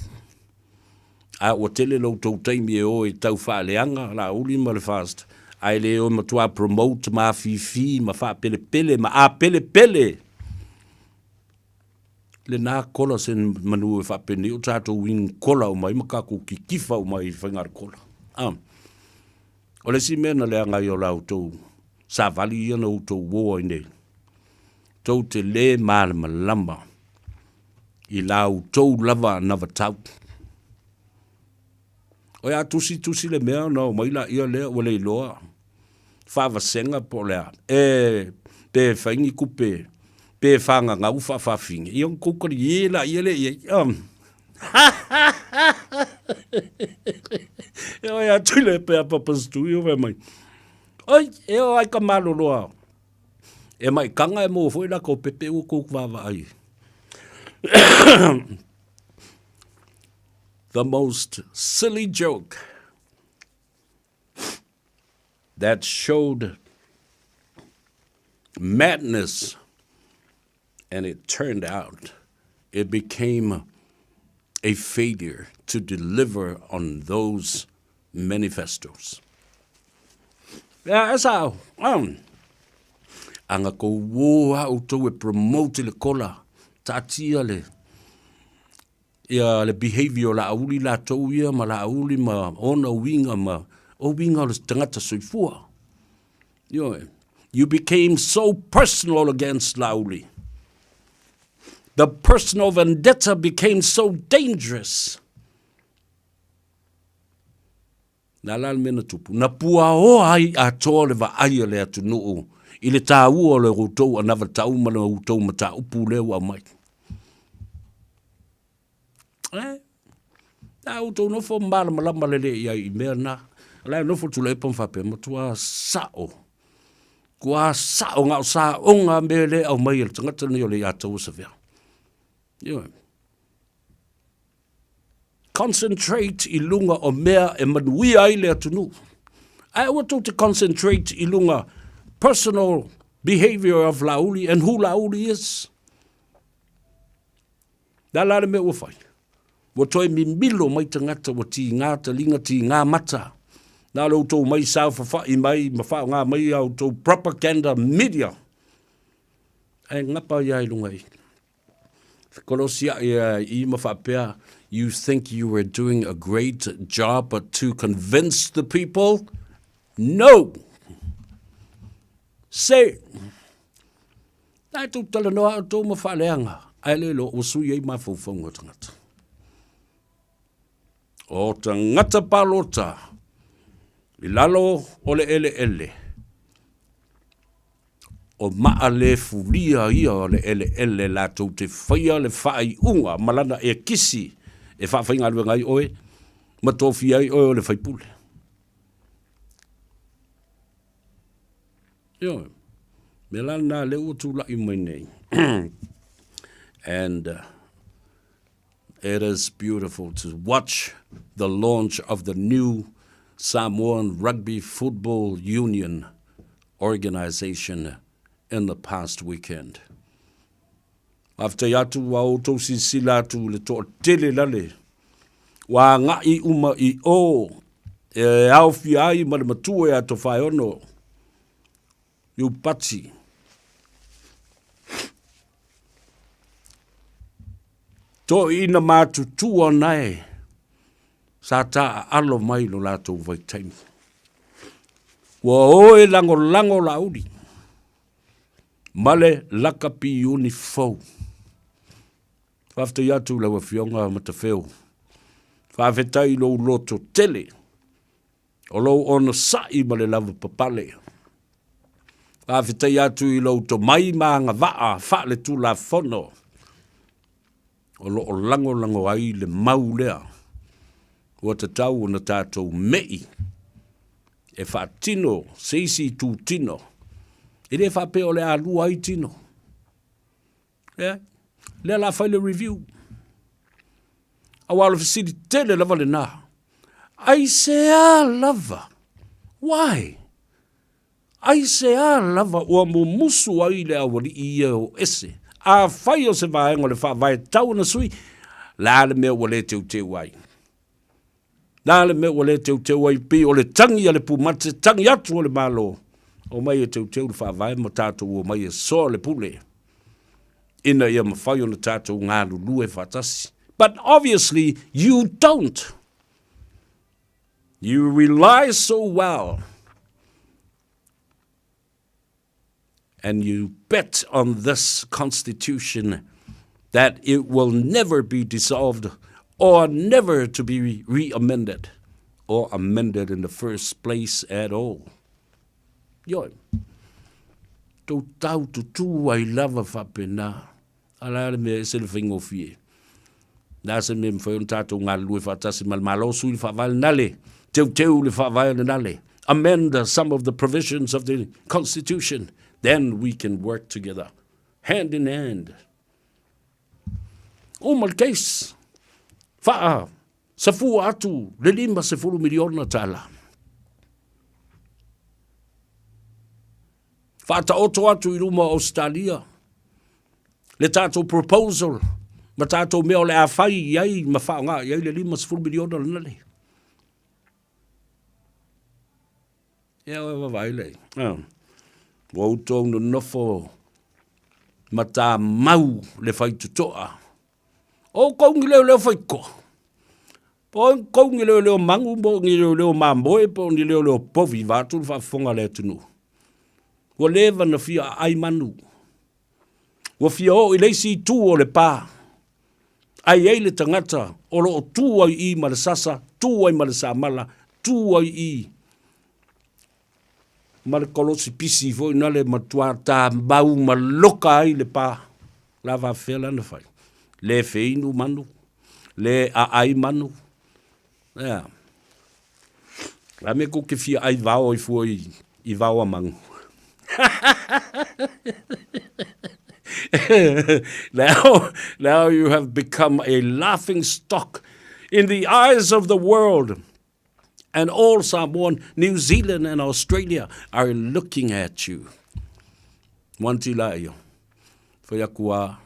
A ua tele lo outou taimi e o e tau faaleaga Laauli ma le FAST, ae le o e matua promote ma afifi ma faapelepele ma apelepele lena kola se manu e faapenei o tatou inu kola uma ai ma tatou kikifa uma ai i faigakola. Ah. O le isi mea na leaga ai o la outou savali ia na outou uo ai nei, tou te lē malamalama i la outou lava anavatau. O a tusitusi le mea ona omai laia lea ua le iloa faavasega po o le a, e pe fai ni tupe pe fagagau faafafine, ia ona tou talie laia lea i ai. E oe atu i le pea papastuio fai mai, Oi, e o ai ka maloloa e maikaga e maua foi latou pepe ua tou vaavaai. The most silly joke that showed madness and it turned out it became a failure to deliver on those manifestos. Ia, e sao, um, anga kou wō a outou e promote le kola, taatia le, ia le behavior o Laauli latou ia ma Laauli ma ona uiga ma o uiga o le tagata soifua. Ioe. You became so personal against Laauli. The personal vendetta became so dangerous. Na la le mea na tupu, na puaoa ai atoa le vaai a le atunuu i le tāua o le outou anavatau ma le outou mataupu lea ua aumai. Eh, a outou nofo malamalama lelei i ai i mea na. O la e nofo Tuilaepa ma faapea, matua sao, tua sao na o saoga mea lea e aumai e le tagata lenei o Leiataua Savea. Ioe. Concentrate i luga o mea e manuia ai le atunuu. Ae aua tou te concentrate i luga personal behavior of Laauli and who Laauli is. Le a la le mea ua fai? Ua toe mimilo mai tagata ua tigā taliga tigā mata. Na o le outou mai saofafai mai ma faaaoga mai a outou propaganda media. Ae gapa ia i luga i. Fekolosiaʻi i ma faapea, you think you were doing a great job but to convince the people? No! Se! Na e tou talanoa outou ma faaleaga, ae le iloa ua sui ai mafaufauga o tagata. O tagata palota i lalo o le eleele, o maa le fulia ia o le eleele latou te faia le faaiuga ma lana ekisi e faafaigaluega ai oe ma tofia ai oe o le faipule. Ioe. Mea la lena lea ua tulai mai nei. And it is beautiful to watch the launch of the new Samoan Rugby Football Union organization in the past weekend. Faafetai atu ua outou silasila atu i le toatele lale ua agai uma i o e aofia ai ma le matua ia Tofaeono Iupati. Toeaina matutua nae sa taaalo mai lo latou vaitaimi. Ua o e lagolago Laauli ma le lakapi iuni fou. Faafetai atu i lau Afioga Matafeo. Faafetai i lou loto tele o lou onosai ma le lavapapale. Faafetai atu i lou tomai ma agavaa faaletulafono o lo o lagolago ai le mau lea ua tatau ona tatou me'i e faatino se isi itutino. E le faapea o le a lua ai tino. Leai. Lea o le a fai le review. Aua o le fesili tele lava lena. Aisea lava? Why? Aisea lava ua mumusu ai le aualii ia e o ese? Afai o se vaega o le Faavae tau ona sui, le a le mea ua le teuteu ai? Le a le mea ua le teuteu ai pei o le tagi a le pumate, tagi atu o le Malo, omai e teuteu le Faavae ma tatou omai e soa le pule ina ia mafai ona tatou galulue faatasi. But obviously you don't. You rely so well and you bet on this constitution that it will never be dissolved or never to be re-amended or amended in the first place at all. Ioe, tou tau tutū ai lava faapena. A o le a le mea e ese le faigofie? O le a se mea e mafai ona tatou galulue faatasi ma le Malo, sui le faavae lena le, teuteu le faavae lena le, amend some of the provisions of the constitution, then we can work together, hand in hand. Uma le case. Faa safua atu le $50 miliona tala. Faataoto atu i luma o Ausetalia le tatou proposal ma tatou mea o le a fai i ai ma faaaoga i ai le $50 miliona lena le. Ia oe vaavaai lea. Ah. Ua outou nonofo ma tamau le faitotoa. O outou ni leoleo faitotoa. Po o outou ni leoleo manu, po o ni leoleo mamoe, po o ni leoleo povi, vaeatu le faafofoga a le atunuu. Ua leva ona fia aai manu. Ua fia oo i le isi itu o le pa. Ae i ai le tagata o lo o tu ai i i ma le sasa, tu ai ma le samala, tu ai i i ma le kolosi pisi foi na le matua tamau ma loka ai le pa. La faafefea la na fai? Le feinu manu, le aai manu. Ea. La mea kou te fia ai vao ai fua i, i vao a manu. Now, now you have become a laughing stock in the eyes of the world. And all Samoan, New Zealand and Australia are looking at you. One la ia. Whai aku a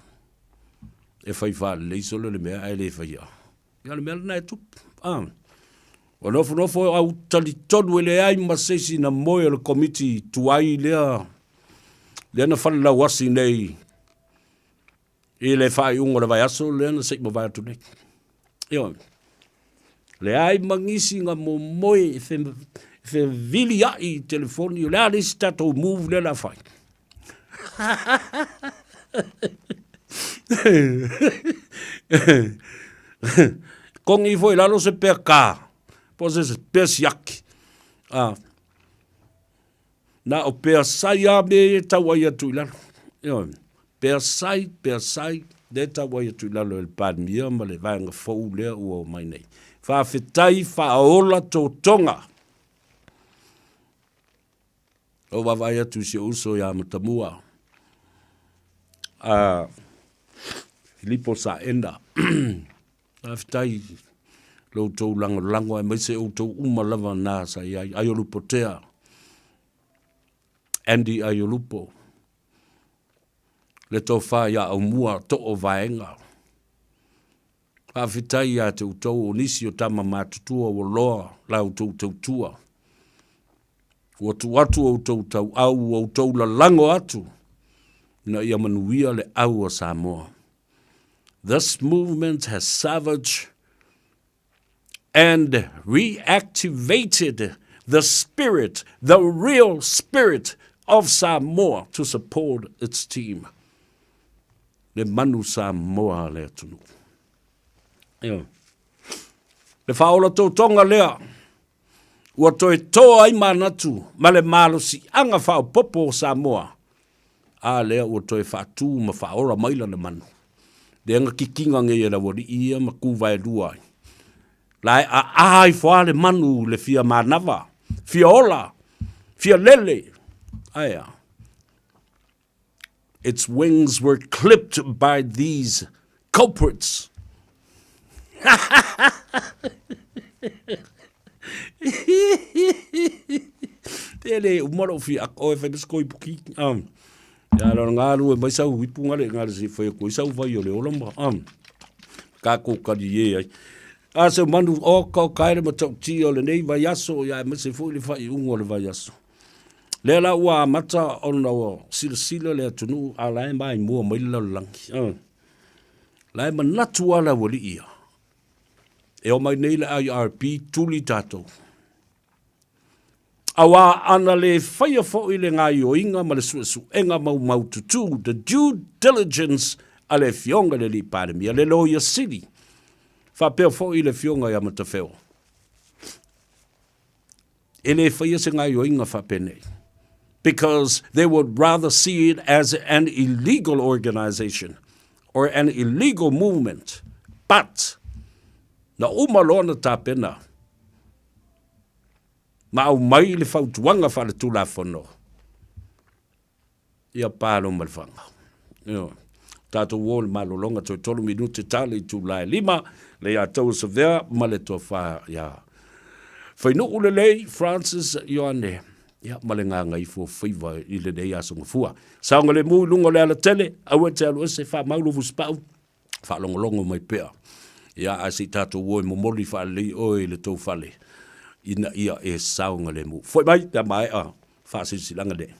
e whai whaalelei solo le mea ae le whai a. Ia le mea lena e tupu. Ah. Ua nofonofo au talitonu e leai ma se isi na moe o le komiti tuai lea lea na falelauasi nei i le faaiuga o le vaiaso lea na se i mavae atu nei. Ioe. Leai ma nisi na momoe e feviliai i telefoni, o le a le isi tatou move lea o le a fai. Kongi ifo i lalo se pea kā, po se se pea siaki. A, na o pea sai a me e tau ai atu i lalo. Ioe, pea sai, pea sai, le tau ai atu i lalo e le Palemia ma le vaega fou lea ua omai nei. Faafetai faaola totoga. Ou vaavaai atu i si ou uso ia Matamua, a Filipo Saena. Faafetai lo outou lagolago aemaise outou uma lava na sa i ai. Aiolupotea, Andy Aiolupo, le tofa ia Aumua Too Vaega. Faafetai ia te outou o nisi o tama matutua ua loa la outou tautua. Ua tuu atu outou tauau, ua outou lalago atu ina ia manuia le au a Samoa. This movement has savaged and reactivated the spirit, the real spirit of Samoa to support its team. Le manu Samoa a le atunuu. Ioe. Le faaola totoga lea ua toe toa ai manatu ma le malosiaga faaopoopo o Samoa, a lea ua toe faatu ma faaola mai lana manu. Lea na kikiga nei e le aualii ia ma ku vaelua ai. La e aa ifo lava le manu i le fia manava, fia ola, fia lele. Ae a? Its wings were clipped by these culprits. E le uma lou fia ako e fai ma se koipuki. Ia lona galue mai sau ipu ngale ngale se fai ko sau vai o le ola ma. Ka ko kali e ai. A se manu o ka kaere ma tautia o lenei vaiaso ia aemaise foi le faaiuga o le vaiaso. Lea la ua amata ona ua silasila le atunuu a la e maimoa mai le lalolagi. La e manatu lava le aualii ia, e omai nei le IRP tuli tatou. Aua ana le faia foi le gaioiga ma le suesuega maumaututu, the due diligence a le Afioga i le Alii Palemia, le Loia Sili, faapea foi le Afioga ia Matafeo. E le faia se gaioiga faapenei. Because they would rather see it as an illegal organisation or an illegal movement. But, na uma loa na tapena ma aumai le fautuaga faaletulafono, Ia palo ma le faga. Ioe. Tatou o i le malologa toe tolu minute ta le itula e lima, le ia tou Savea ma le tofa ia Fainuu lelei Francis Ioane, ia ma le gagaifo faiva i lenei aso gafua. Saogalemu i luga o le alatele, aua e te alu ese, faamau lou fusipau, faalogologo mai pea. Ia, ae se i tatou o e momoli faalelei oe i le tou fale, ina ia e saogalemu. Foi mai pe a maea faasilasilaga nei.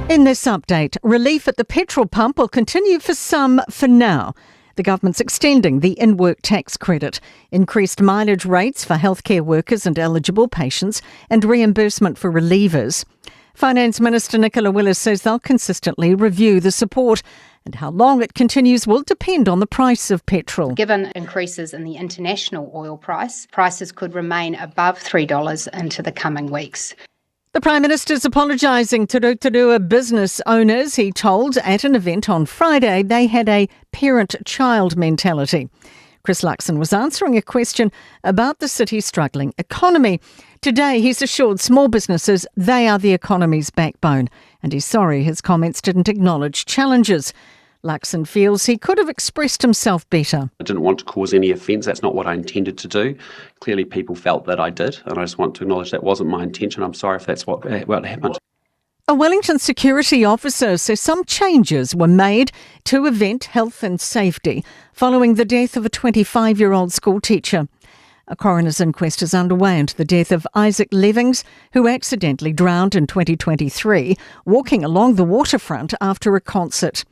In this update, relief at the petrol pump will continue for some for now. The government's extending the in work tax credit, increased mileage rates for healthcare workers and eligible patients, and reimbursement for relievers. Finance Minister Nicola Willis says they'll consistently review the support and how long it continues will depend on the price of petrol. Given increases in the international oil price, prices could remain above $3 into the coming weeks. The Prime Minister's apologising to Rotorua business owners. He told at an event on Friday they had a parent-child mentality. Chris Luxon was answering a question about the city's struggling economy. Today, he's assured small businesses they are the economy's backbone, and he's sorry his comments didn't acknowledge challenges. Luxon feels he could have expressed himself better. I didn't want to cause any offence. That's not what I intended to do. Clearly, people felt that I did, and I just want to acknowledge that wasn't my intention. I'm sorry if that's what, eh, what happened. A Wellington security officer says some changes were made to event health and safety following the death of a 25 year old school teacher. A coroner's inquest is underway into the death of Isaac Levings, who accidentally drowned in 2023 walking along the waterfront after a concert.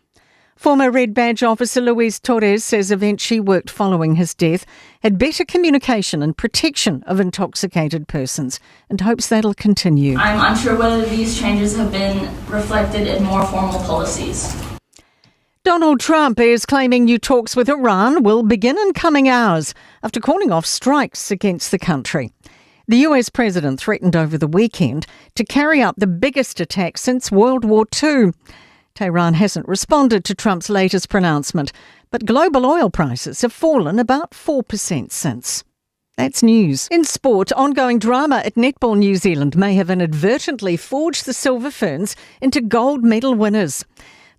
Former Red Badge officer Luis Torres says events she worked following his death had better communication and protection of intoxicated persons and hopes that'll continue. I'm unsure whether these changes have been reflected in more formal policies. Donald Trump is claiming new talks with Iran will begin in coming hours after calling off strikes against the country. The US president threatened over the weekend to carry out the biggest attack since World War II. Tehran hasn't responded to Trump's latest pronouncement, but global oil prices have fallen about 4% since. That's news. In sport, ongoing drama at Netball New Zealand may have inadvertently forged the Silver Ferns into gold medal winners.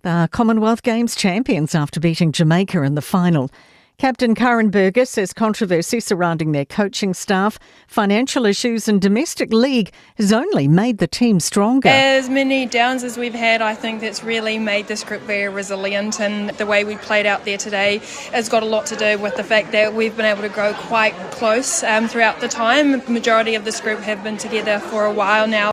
The Commonwealth Games champions after beating Jamaica in the final. Captain Karin Burger says controversy surrounding their coaching staff, financial issues, and domestic league has only made the team stronger. As many downs as we've had, I think that's really made this group very resilient, and the way we played out there today has got a lot to do with the fact that we've been able to grow quite close um, throughout the time. The majority of this group have been together for a while now.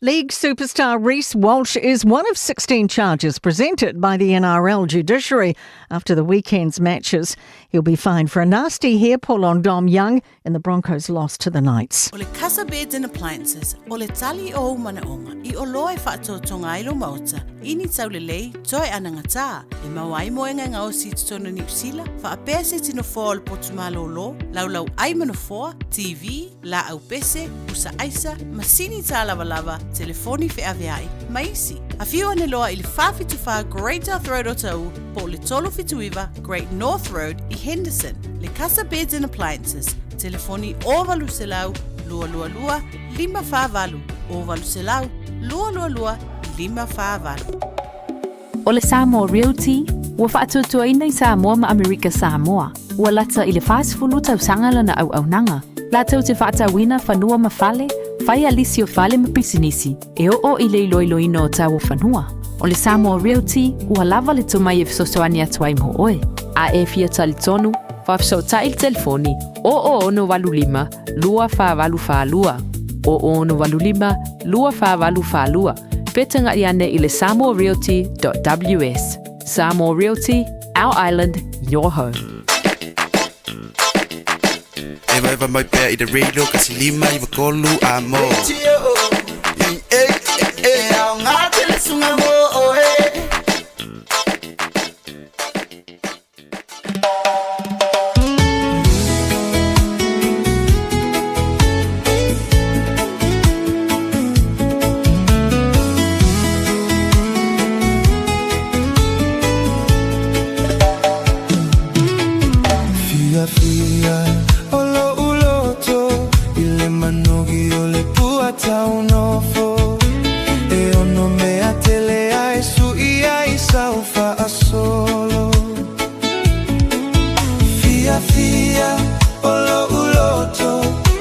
League superstar Reece Walsh is one of 16 charges presented by the NRL judiciary after the weekend's matches. He'll be fined for a nasty hair pull on Dom Young in the Broncos' loss to the Knights. O le Casa Beds and Appliances, o le tali o ou manaʻoga, i oloa e faatoatoga ai lou maota, i ni taulelei, toe anagatā, e maua ai moega e gaosi i totonu o Niu Sila, faapea se iti nofoa o le potu malōlō, laulau ai ma nofoa, TV, laau pese, pusa aisa, masini tālavalava, telefoni feaveai, ma isi. Afio ane loa i le 474 Great South Road o Taʻu po o le 379 Great North Road i Henderson. Le Casa Beds and Appliances, telefoni 0800 222 548, 0800 222 548. O le Samoa Realty, ua faatuatuaina i Samoa ma Amerika Samoa. Ua lata i le 40 tausaga lana auaunaga, latou te faatauina fanua ma fale, fai a lisi o fale ma pisinisi, e oo i le iloiloina o tau o fanua. O le Samoa Realty, ua lava le tomai e fesoasoani atu ai mo oe. A e fia talitonu, faafesootai i le telefoni 0685 2482, 0685 2482, Fetagaʻi ane i le samoarealty.ws. Samoa Realty, our island, your home. Evaeva mai pea i le radio kasi lima iwa tolu a mo. E aoga tele suga mo oe. Fiafia o lo'u loto i le manogi o le pua taunofo E ono mea tele ai su'i ai sau fa'asolo Fiafia o lo'u loto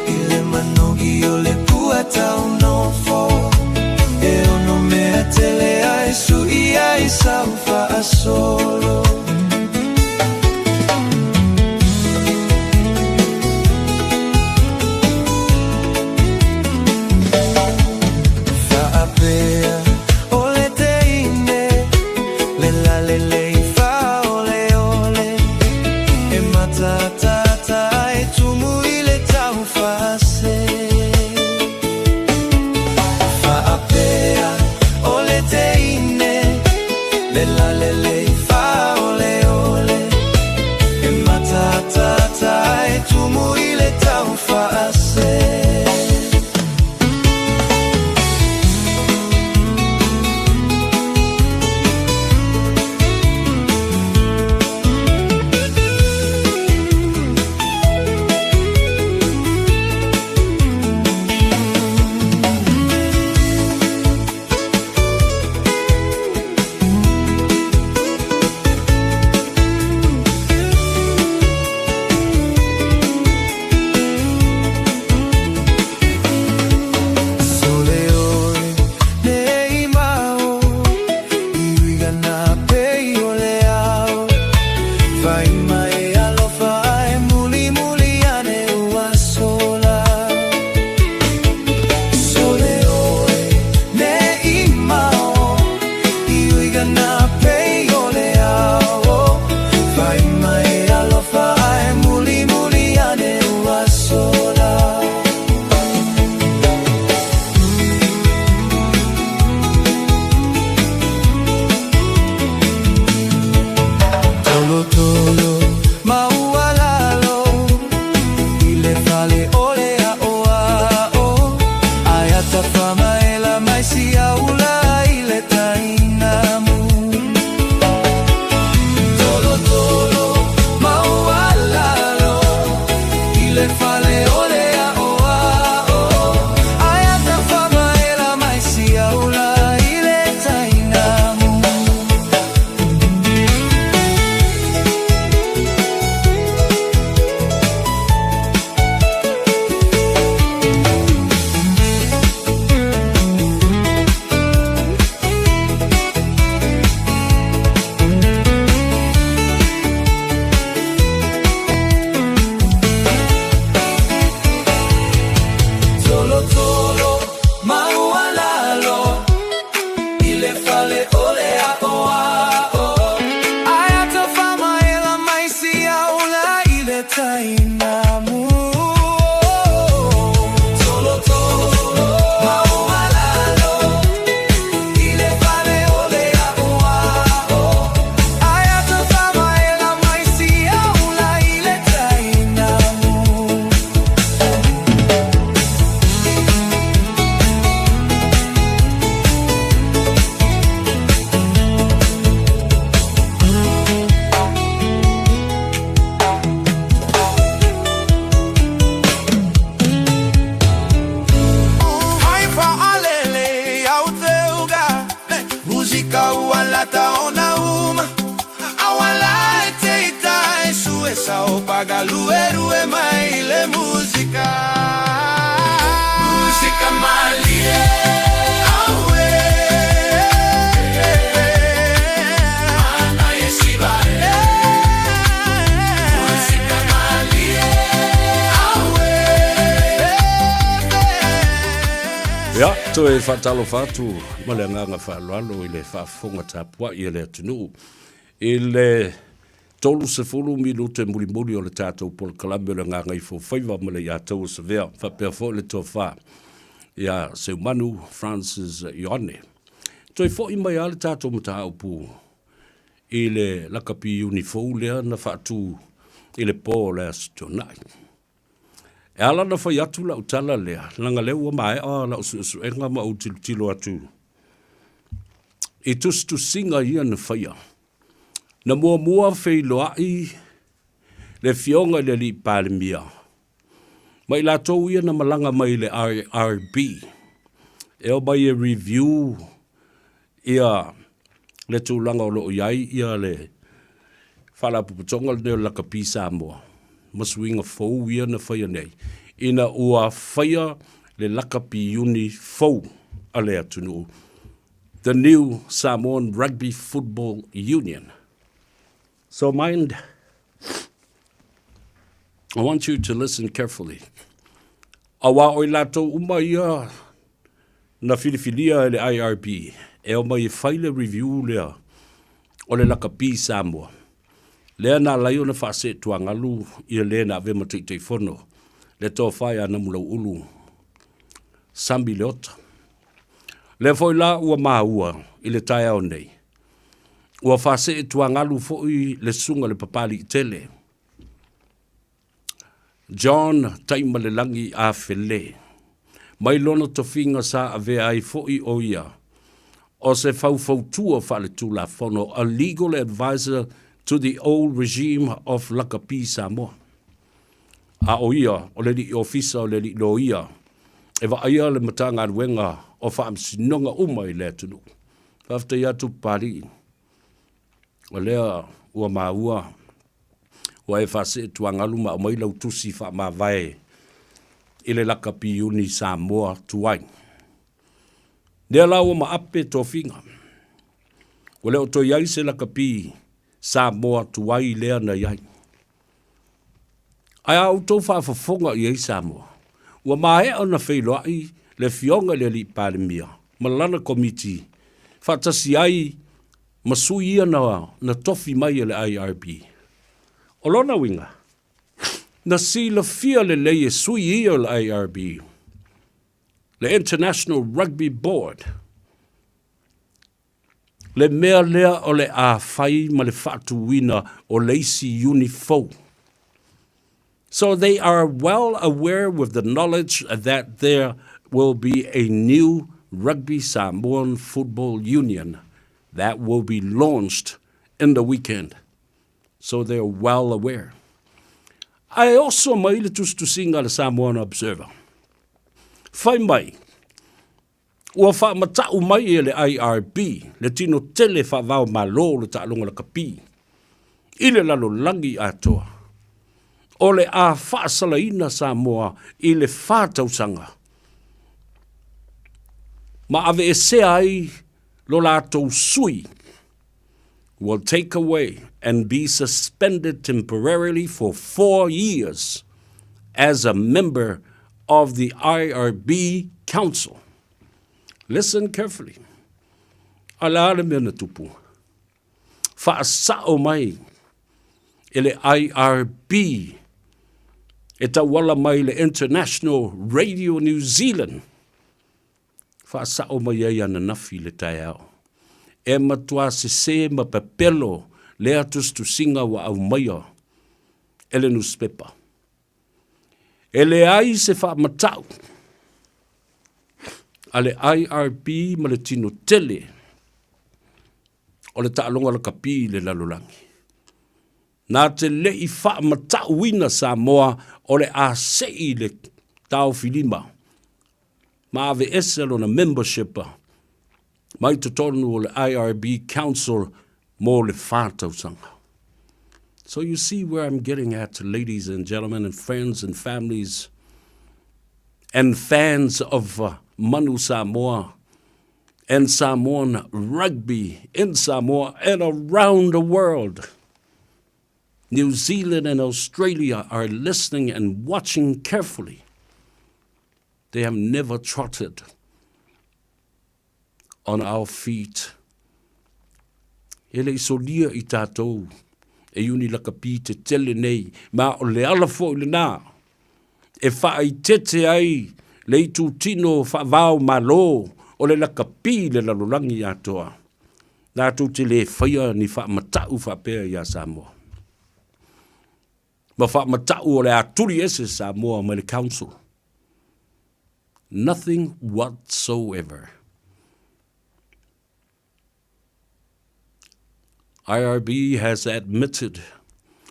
i le manogi o le pua taunofo E ono mea tele ai su'i ai sau fa'asolo Fa'apea o le teine le lalelei fa'aoleole E matatata ai tumu i le taufase Fa'apea o le teine le lalelei fa'aoleole E matatata ai tumu i le taufase. nā pei o le ao Fai mai e alofa ae mulimuli ane ua sola. Tolotolo maualalo i le fale o le aʻoaʻo Aia tafamaela mai siaula i le tainamu Tolotolo maualalo i le fale o le aʻoaʻo Aia tafamaela mai siaula i le tainamu. Tolotolo maualalo i le fale o le aʻoaʻo Aia tafamaela mai siaula i le tainamu Tolotolo maualalo i le fale o le aʻoaʻo Aia tafamaela mai siaula i le tainamu. Hai faalele au teuga Musika ua lata ona uma Awala e te ita e sue sao paga lue rue mai le musika Musika malie aue Ana e siva e Musika malie aue Ia, toe faatalofa atu ma le agaga faaaloalo i le faafofoga tapuai a le atunuu i le 30 minute mulimuli o le tatou polokalame o le Gagaifofaiva ma le Iataua Savea faapea foi le tofa ia Seumanu Francis Ioane. Toe foi mai lava le tatou mataupu i le lakapi iuni fou lea na faatu i le po o le Aso Toonai. E ala ona fai atu lau tala lea, leaga lea ua maea lau suesuega ma ou tilotilo atu i tusitusiga ia na faia. Na muamua feiloai le Afioga i le Alii Palemia ma i latou ia na malaga mai i le IRB e omai e review ia le tulaga o lo o i ai ia le Faalapotopotoga lenei o le Lakapi Samoa ma suiga fou ia na faia nei ina ua faia le lakapi iuni fou a le atunuu, the new Samoan Rugby Football Union. So mind, I want you to listen carefully. Aua o i latou uma ia na filifilia e le IRB e omai e fai le review lea o le lakapi Samoa, lea na ala ai ona faaseetuagalu ia le na avea ma Taitaifono, le Tofa ia Namulauulu Sami Leota. Lea foi la ua maua i le taeao nei, ua faaseetuagalu foi le susuga i le Papaliitele, John Taimalelagi Afele, mai lona tofiga sa avea ai foi o ia o se faufautua faaletulafono, a legal advisor to the old regime of Lakapi Samoa. A o ia o le alii ofisa o le alii loia e vaaia le Matagaluega o Faamasinoga uma i le atunuu. Faafetai atu Papalii, o lea ua maua ua e faasee tuagalu ma aumai lau tusi faamavae i le lakapi iuni Samoa tuai. Lea la ua maape tofiga. Ua le o toe i ai se lakapi Samoa tuai lea na i ai. Ae a outou faafofoga i ai Samoa, ua maea ona feiloai le Afioga i le Alii Palemia ma lana Komiti faatasi ai. ma sui ia na, na tofi mai e le IRB. O lona uiga, na silafia lelei e sui ia o le IRB, le International Rugby Board, le mea lea o le a fai ma le faatuina o le isi iuni fou. So they are well aware with the knowledge that there will be a new Rugby Samoan Football Union that will be launched in the weekend. So they are well aware. Ae oso mai le tusitusiga a le Samoan Observer. Fai mai, ua faamata'u mai e le IRB le tino tele faavao malo o le taaloga lakapi i le lalolagi atoa, o le a faasalaina Samoa i le fa tausaga ma aveesea ai lo latou sui will take away and be suspended temporarily for four years as a member of the IRB Council. Listen carefully. A le a le mea na tupu? Faasao mai e le IRB e tauala mai le International Radio New Zealand Faasao mai ai ananafi i le taeao. E matuā sesē ma pepelo lea tusitusiga ua aumaia e le nusipepa. E leai se faamatau a le IRB ma le tino tele o le taaloga lakapi i le lalolagi. Na te le i faamatauina Samoa o le a sei le taofilima ma aveese lona membership mai totonu o le IRB Council mo le fa tausaga. So you see where I'm getting at, ladies and gentlemen, and friends and families, and fans of uh, Manu Samoa and Samoan rugby in Samoa and around the world. New Zealand and Australia are listening and watching carefully. They have never trotted on our feet. E le i solia i tātou e iuni lakapi te tele nei, ma o le ala foi lenā e faaitete ai le itutino faavao malo o le lakapi i le lalolagi atoa, latou te le faia ni faamata'u faapea iā Samoa. Ma faamata'u o le a tuli ese Samoa mai le Council. Nothing whatsoever. IRB has admitted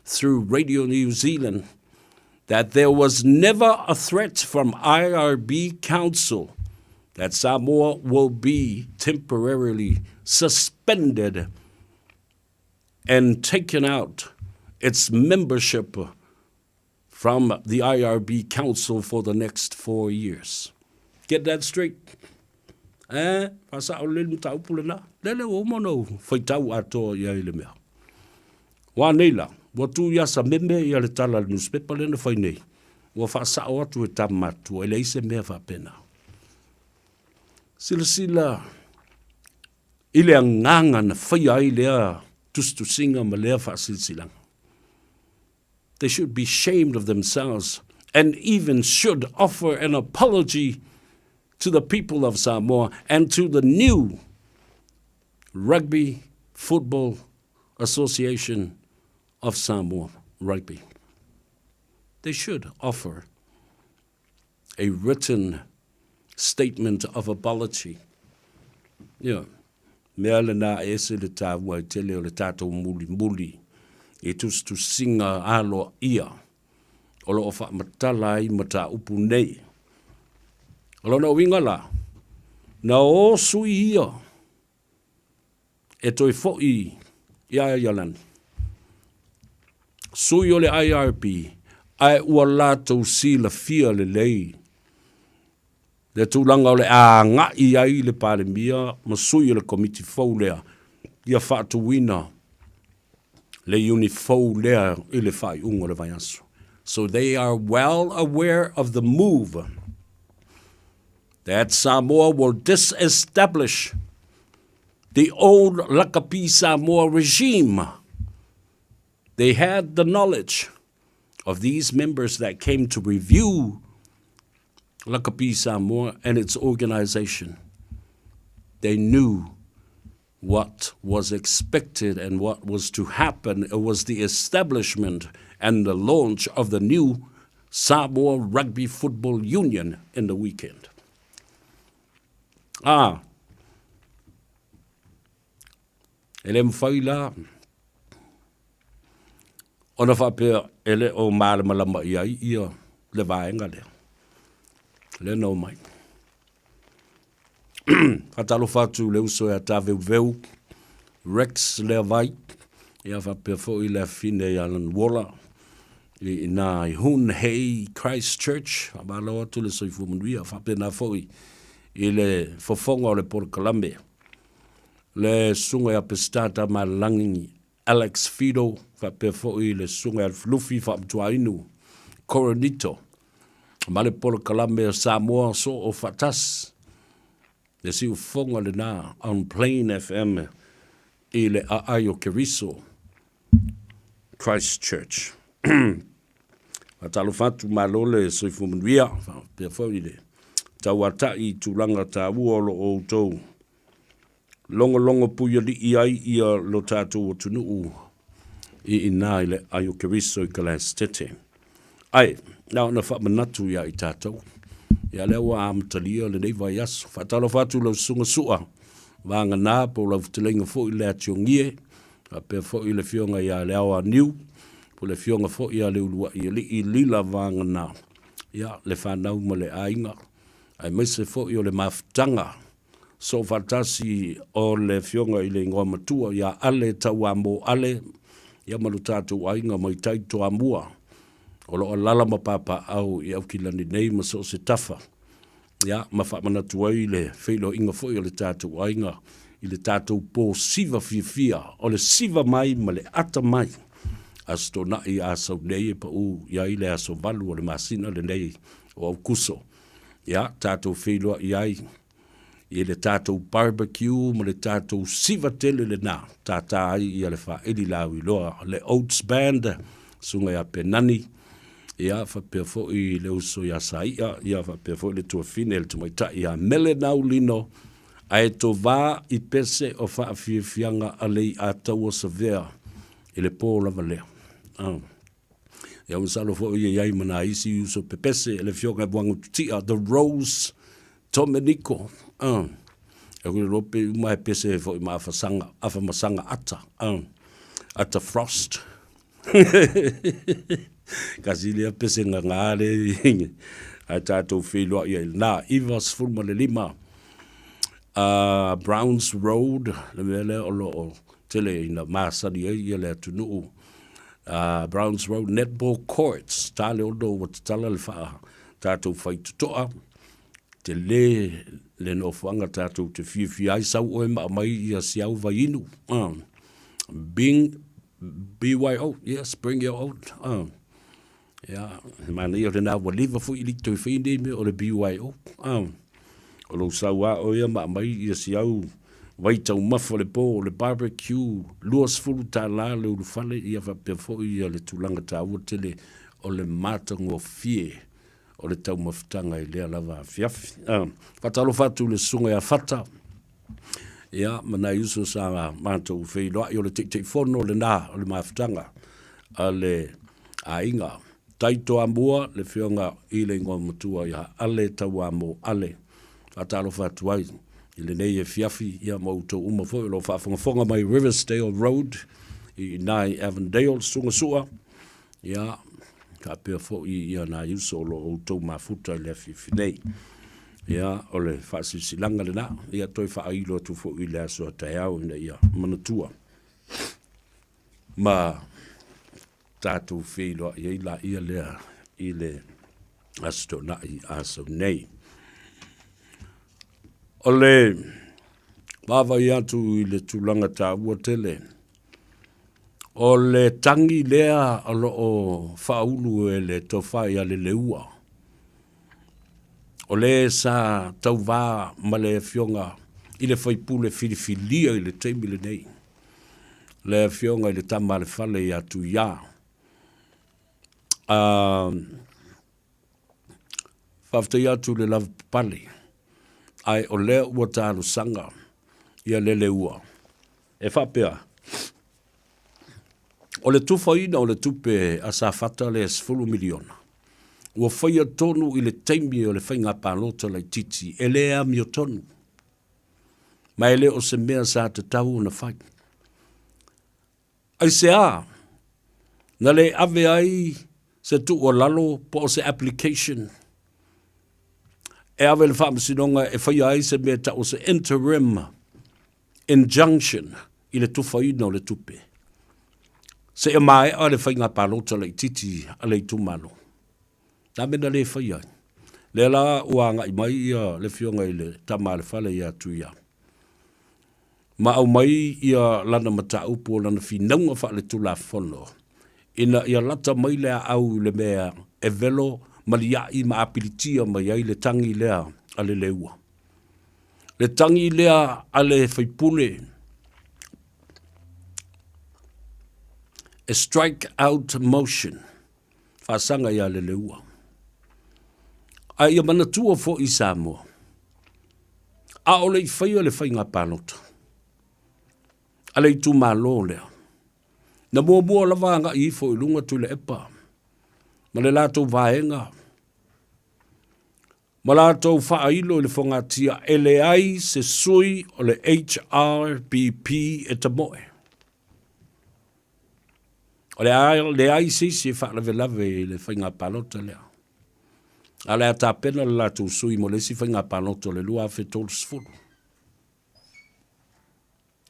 through Radio New Zealand that there was never a threat from IRB Council that Samoa will be temporarily suspended and taken out its membership from the IRB Council for the next four years. Get that straight. Eh, whasao le mataupu lena. Lele ua uma ona ou faitau atoa i ai le mea. Wā nei la, ua tū ia sa meme ia le tala le newspaper lena whai nei. Ua whaasao atu e tā matua, e leai se mea faapena. Silasila i le agaga na faia ai lea tusitusiga ma lea faasilasilaga. They should be shamed of themselves and even should offer an apology to the people of Samoa and to the new Rugby Football Association of Samoa Rugby. They should offer a written statement of apology. Ia, mea lenā e ese le tāua i tele o le tātou mulimuli i tusitusiga aloaia o lo o faamatala ai mataupu nei. O lona uiga la, na o sui ia e toe foi i Aialani, sui o le IRB, ae ua latou silafia lelei le tulaga o le a agai ai le Palemia ma sui o le Komiti fou lea ia faatuina le iuni fou lea i le faaiuga o le vaiaso. So they are well aware of the move that Samoa will disestablish. The old Lakapi Samoa regime. They had the knowledge of these members that came to review Lakapi Samoa and its organization. They knew what was expected and what was to happen. It was the establishment and the launch of the new Samoa Rugby Football Union in the weekend. Ah, e le mawhai la, ona whaapea e le o malamalama i ai ia le vaenga lea. Le no mai. Faatalofa atu i le uso ia Taveuveu, Rex Leavai, ia faapea foi le afine ia Alan Waller, i ina i Hoon Hay Christchurch, faamalo atu le soifua manuia, faapena foi i le fofoga o le polokalame, le susuga ia Peseta Tamalagi Alex Fido, faapea foi le Susuga ia Lufilufi Faamatuainu Coronito, ma le polokalame o Samoa Soo Faatasi, le siufofoga lena on Plain FM i le aai o Keriso, Christchurch. Faatalofa atu, malo le soifua manuia, faapea foi le tauatai i tulaga taua o lo o outou Logologo puialii ai ia lo tatou atunuu i ina i le ai o Keriso i Kalasetete. Ae, na ona faamanatu ia i tatou, ia lea ua amatalia lenei vaiaso. Faatalofa atu lau susuga Sua, vagana po o lau fetalaiga foi le Atiogie, faapea foi le afioga ia Leaoa Niu, po o le afioga foi ia Leuluai Alii Lila vagana, ia le fanau ma le aiga, aemaise foi o le mafutaga Soofaatasi o le Afioga i le Igoa Matua ia Ale Tauamo Ale, ia ma lo tatou aiga mai tai Toamua, o lo o alaala ma papaaao i Aukilani nei ma so o se tafa, ia, ma faamanatu ai le feiloaiga foi o le tatou aiga i le tatou po siva fiafia, o le siva mai ma le ata mai. Aso Toonai a sau nei e pau i ai le aso 8 o le masina lenei o Aukuso. Ia, tatou feiloai ai i le tatou barbecue ma le tatou siva tele lena, tātā ai ia le faaili lauiloa, le Oats Band, susuga ia Penani, ia, faapea foi le uso ia Saia, ia, faapea foi le tuafine le tamaitai ia Mele Naulino, ae tovā i pese o faafiafiaga a Leiataua Savea i le pō lava lea. Oh. Ia masalo foi e iai ma nai isi uso pepese e le afioga e Muagututia, The Rose Tomenico. E kore loa pe uma e pese foi ma afasanga, afamasanga ata. Ata Frost. Kasi lea pese nganga le ae tatou feiloai ai lena. 95 Browns Road, le mea lea o lo o tele ina masani ai ia le atunuu. Browns Road Netball Courts, ta le ono ua tatala le faa tatou faitotoa, tele le nofoaga tatou te fiafia ai, sau oe ma aumai ia siau vaiinu. Bing, BYO, yes, bring your own. Ia, he manaia lena ua leva foi i le toe fai nei mea o le BYO. O lou sau a oe ia ma aumai ia si au vai taumafa o le po o le barbecue, $20 le ulufale, ia faapea foi ia le tulaga taua tele o le matagofie o le taumafataga i lea lava afiafi. Faatalofa atu i le susuga ia Fata, ia, ma nai uso sa matou feiloai, o le Taitaifono lena o le mafutaga a le aiga. Tai Toamua, le afioga i le igoa matua ia Ale Tauamo Ale. Faatalofa atu ai i lenei afiafi, ia ma outou uma foi o lo o faafogafoga mai Riversdale Road i ina i Avondale, Susuga Sua, ia, faapea foi ia nai uso o lo o outou mafuta i le afiafi nei. Ia, o le faasilasilaga lena, ia toe faailo atu foi i le aso a taeao ina ia manatua ma tatou feiloai ai laia lea i le Aso Toonai a sau nei. O le vaavaai atu i le tulaga taua tele, o le tagi lea o lo o faaulu e le tofa ia Leleua, o le sa tauvā ma le afioga i le faipule filifilia i le taimi lenei, le afioga i le tama a le fale ia Tuiā. Faafetai atu i le lavapapale, ae o lea ua talosaga ia Leleua e faapea, o le tufaina o le tupe a Safata lea $10 miliona, ua faia tonu i le taimi o le faiga palota laitiiti e le amiotonu, ma e le o se mea sa tatau ona fai. Aisea na le ave ai se tuualalo po o se application e ave i le Faamasinoga e faia ai se mea e tau o se interim injunction i le tufaina o le tupe seia maea le faiga palota laitiiti a le itumalo. Na mea na le faia ai. Lea la ua agai mai ia le afioga i le tama a le fale ia Tuia ma aumai ia lana mataupu o lana finauga faaletulafono ina ia lata mai le aau i le mea e velo ma lia'i ma apilitia mai ai le tagi lea a le Leua. Le tagi lea a le faipule e strike out motion faasaga ia Leleua. A ia manatua foi Samoa, a o le i faia le faiga palota a le itumalo lea, na muamua lava agai ifo i luga Tuilaepa ma le latou vaega ma latou faailo i le fogatia e leai se sui o le HRPP e tamoe. O le a leai se isi e faalavelave i le faiga palota lea. A o le a tapena le latou sui mo le isi faiga palota o le 2030.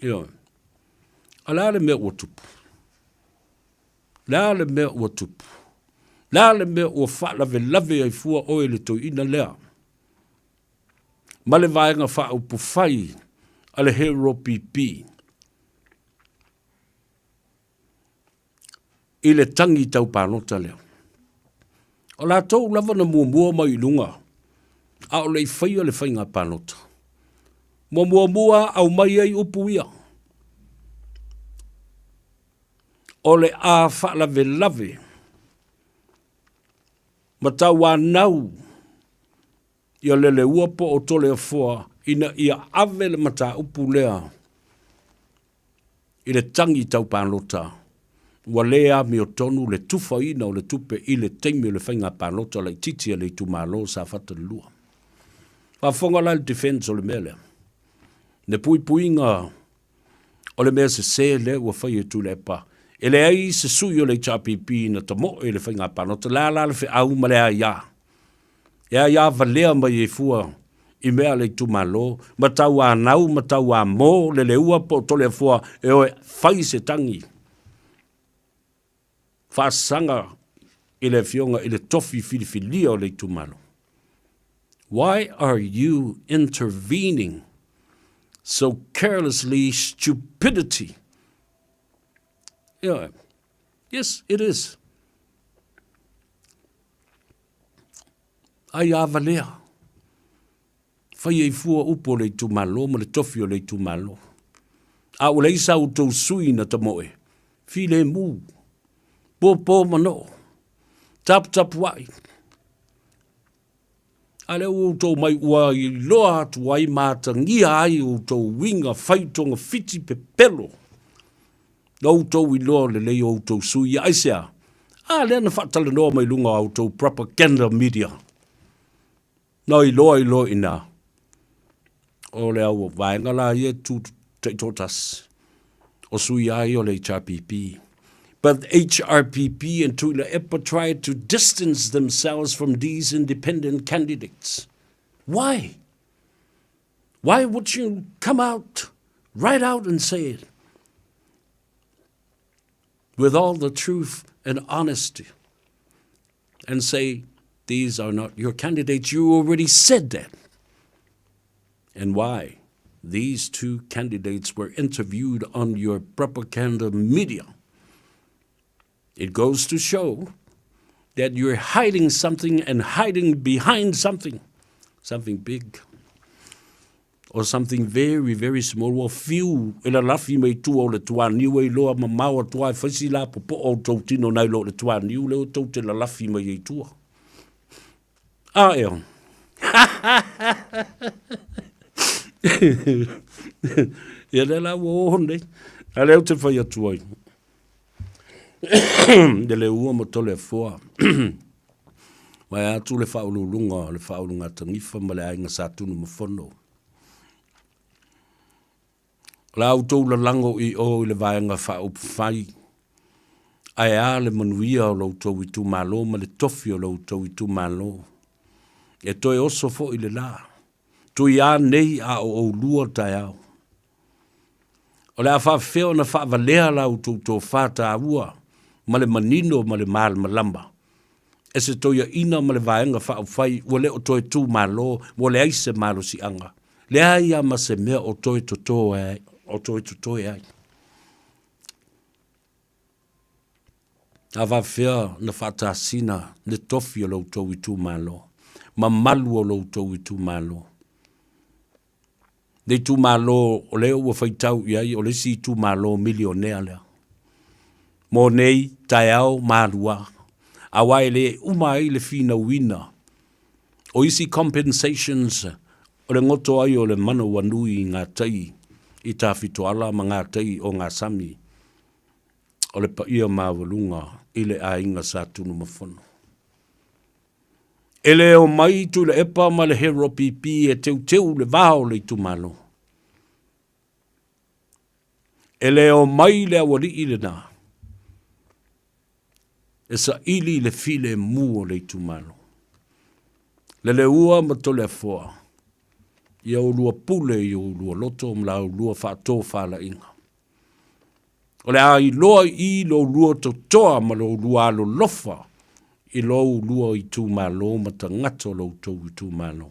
Ioe. A o le a le mea ua tupu? Le a le mea ua tupu? Le a le mea ua faalavelave ai fua oe i le toeaina lea? Ma le Vaega Faaupufai a le HRPP i le tagi tau palota lea. O latou lava na muamua mai i luga, a o le i faia le faiga palota. Ma muamua aumai ai upu ia. O le a faalavelave ma tauanau ia Leleua po o Toleafoa ina ia ave le mataupu lea i le tagi tau palota ua le amiotonu le tufaina o le tupe i le taimi o le faiga palota laitiiti a le itumalo o Safata 2. Faafofoga la i le defense o le mea lea, le puipuiga o le mea sese lea ua fai e Tuilaepa. E leai se sui o le HRPP na tamoe i le faiga palota, le a la le feau ma le aia E aia valea mai ai fua i mea a le itumalo, ma tauanau ma tauamo Leleua po o Toleafoa e o e fai se tagi faasaga i le afioga i le tofi filifilia o le itumalo. Why are you intervening so carelessly stupidity? Yeah. Yes, it is. Ai a valea. Fai ai fua upu o le itumalo ma le tofi o le itumalo. A ua leai sa outou sui na tamoe, filemu, pōpō manoo, taputapuai. A lea ua outou mai ua iloa atu ai ma atagia ai outou uiga fai togafiti pepelo. Na outou iloa lelei o outou sui ia. Aisea? A lea na faatalanoa mai luga o a outou propaganda media. Na iloa iloa i ina. O le au vaega la ia tu taitoatasi. O sui ai o le HRPP. But HRPP and Tuilaepa tried to distance themselves from these independent candidates. Why? Why would you come out, right out and say it? With all the truth and honesty and say, these are not your candidates. You already said that. And why? These two candidates were interviewed on your propaganda media. It goes to show that you're hiding something and hiding behind something, something big. Or something very, very small, ua fiu e lalafi mai tua o le tuaniu e iloa mamao atu lava e fai si lapopoa o tou tino nai lo le tuaniu lea tou te lalafi mai ai tua. A ea. Ia lea la ua o nei. A lea ou te fai atu ai. Le le ua ma tole foa. Vae atu le faauluuluga o le faaulugatanifa ma le aiga Sa Tunumafono. O la outou lalago i o i le Vaega Faaupufai, ae a le manuia o lo outou itumalo ma le tofi o lo outou itumalo. E toe oso foi le la. Tui a nei a o oulua taeao. O le a faafefea ona faavalea la outou tofa taua ma le manino ma le malamalama e se toeaina ma le Vaega Faaupufai ua le o toe tu malo, ua leai se malosiaga, leai lava ma se mea o toe totoe ai. A faafefea ona faatasina le tofi o lo outou itumalo, mamalu o lo outou itumalo. Le itumalo o lea ua faitau i ai o le isi itumalo milionea lea. Mo nei taeao malua, aua e le uma ai le finauina o isi compensations o le goto ai o le manawanui i ngā tai i Tafitoala ma ngā tai o ngā sami o le paia maualuga i le aiga Sa Tunumafono. E le omai Tuilaepa ma le Hero PP e teuteu le va o le itumalo. E le omai le aualii lena e saili le filemu o le itumalo. Leleua ma Toleafoa, ia oulua pule i oulua loto ma la oulua faatofalaiga. O le a iloa i i lo lua totoa ma lo lua alolofa i lo lua itumalo ma tagata o lo outou itumalo.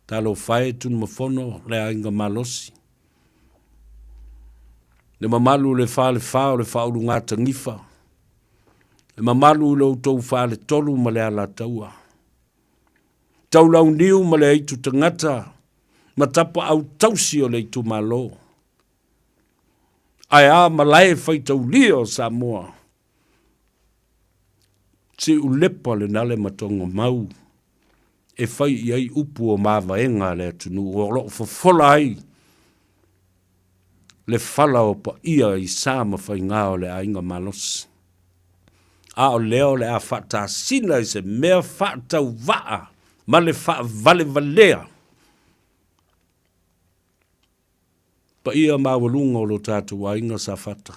Talofa e Tunumafono le aiga malosi. Le mamalu i le falefa o le faaulugatanifa. Le mamalu i lo outou faletolu ma le alataua. Taulauniu ma le aitu tagata ma tapaau tausi o le itumalo. Ae a malae faitaulia o Samoa. Siulepa le nale ma Togamau e fai i ai upu o mavaega a le atunuu o lo o fofola ai le fala o paia i sa ma faiga o le aiga malosi. A o lea o le a faatasina i se mea faatauvaa ma le faavalevalea Paia maualuga o lo tatou aiga Safata.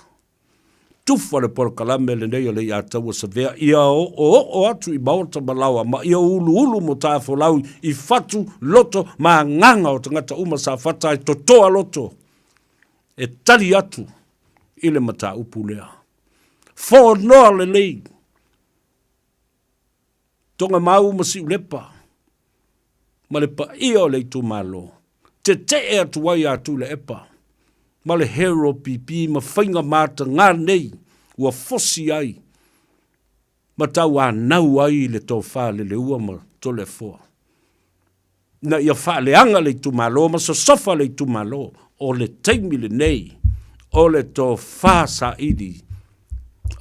Tufa le polokalame lenei o le Iataua Savea ia oooo atu i maota ma laoa ma ia uluulu mo tafolau i fatu, loto ma agaga o tagata uma Safata e totoa loto e tali atu i le mataupu lea. Fonoa lelei! Togamau ma Siulepa ma le paia o le itumalo, tetee atu ai a Tuilaepa ma le Hero PP ma faiga matagā nei ua fosi ai ma tauanau ai le tofa Leleua ma Toleafoa ina ia faaleaga le itumalo ma sosofa le itumalo. O le taimi lenei o le tofa saili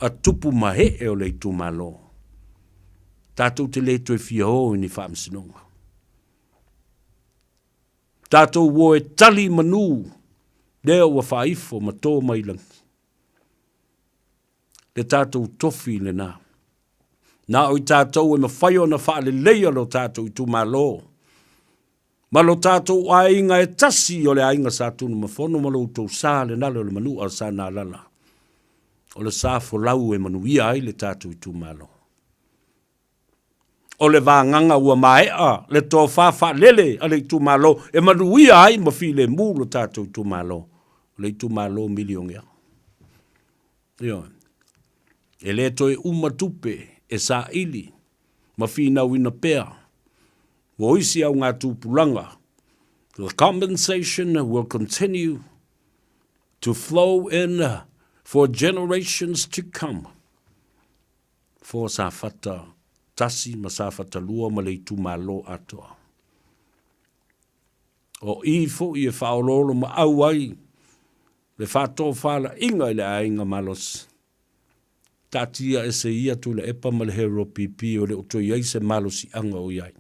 a tupu ma ee o le itumalo. Tatou te le toe fia o i ni faamasinoga. Tatou o e tali manu lea ua faaifo ma tō mai lagi. Le tatou tofi lena. Na o i tatou e mafai ona faaleleia lo tatou itumalo ma lo tatou aiga e tasi o le aiga Sa Tunumafono ma lo outou sa le nale o le manua Sa Nalala. O le sa folau e manuia ai le tatou itumalo. O le vagaga ua maea le tofa faalele a le itumalo e manuia ai ma filemu lo tatou itumalo. O le itumalo milionea. Ioe. E le toe uma tupe e saili ma finauina pea mo isi augatupulaga. The compensation will continue to flow in for generations to come. For Safata 1 ma Safata 2 ma le itumalo atoa. O i foi e faaoloolomaau ai le faatofalaiga i le aiga malosi. Taatia ese ia Tuilaepa ma le Hero PP o le o toe i ai se malosiaga o i ai.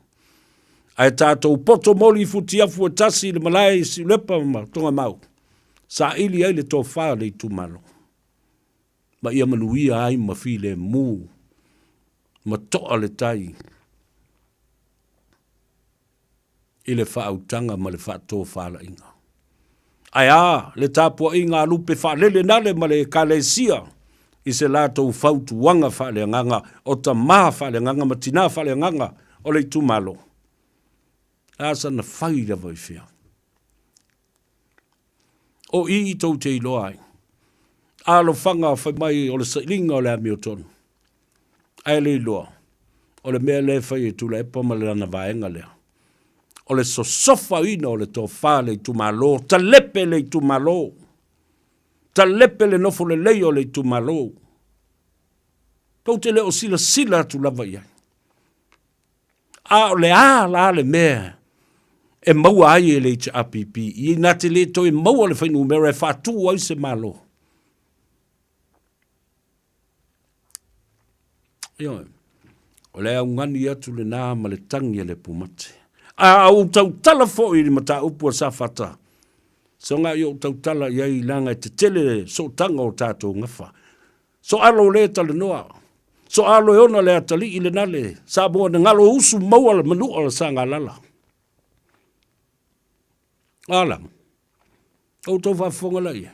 Ae tatou poto moli i futiafu e tasi i le malae i Siulepa ma Togamau, saili ai le tofa a le itumalo. Ma ia manuia ai ma filemu ma toa le tai i le faautaga ma le faatofalaiga. Ae a le tapuaiga a lupe faalele nale ma le Ekalesia i se latou fautuaga faaleagaga o tama faaleagaga ma tina faaleagaga o le itumalo? A sana fai lava i fea? O i tou te iloa ai. Alofaga fai mai o le sailiga o le amiotonu. Ae le iloa, o le mea lea e fai e Tuilaepa ma lana vaega lea, o le sosofaina o le tofa le itumalo, talepe le itumalo, talepe le nofo lelei o le itumalo. Tou te le o silasila atu lava i ai. A o le a la le mea e maua ai e le HRPP ina te le toe maua le fuainumera e faatu ai se Malo? Ioe. O le augani atu lena ma le tagi a le pumate. A ou tautala foi i le mataupu a Safata, soga i ou tautala i ai leaga e tetele sootaga o tatou gafa. Soalo le talanoa. Soalo e ona le atalii le nale Samoa na galo usu maua le manua le Sagalala. Ala, outou faafofoga laia.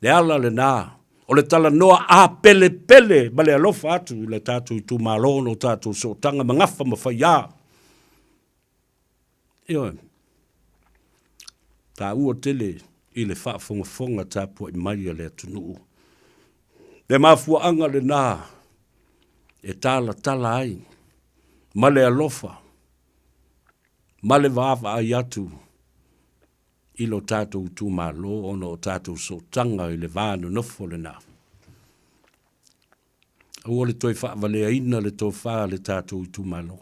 Le ala lena o le talanoa a pelepele ma le alofa atu i le tatou itumalo ona o tatou sootaga ma gafa ma faiā. Ioe. Taua tele i le faafogafoga tapuai mai a le atunuu. Le mafuaaga lena e talatala ai ma le alofa ma le vaavaai atu i lo tatou itumalo ona o tatou sootaga i le va nonofo lena. Aua le toe faavaleaina le tofa a le tatou itumalo.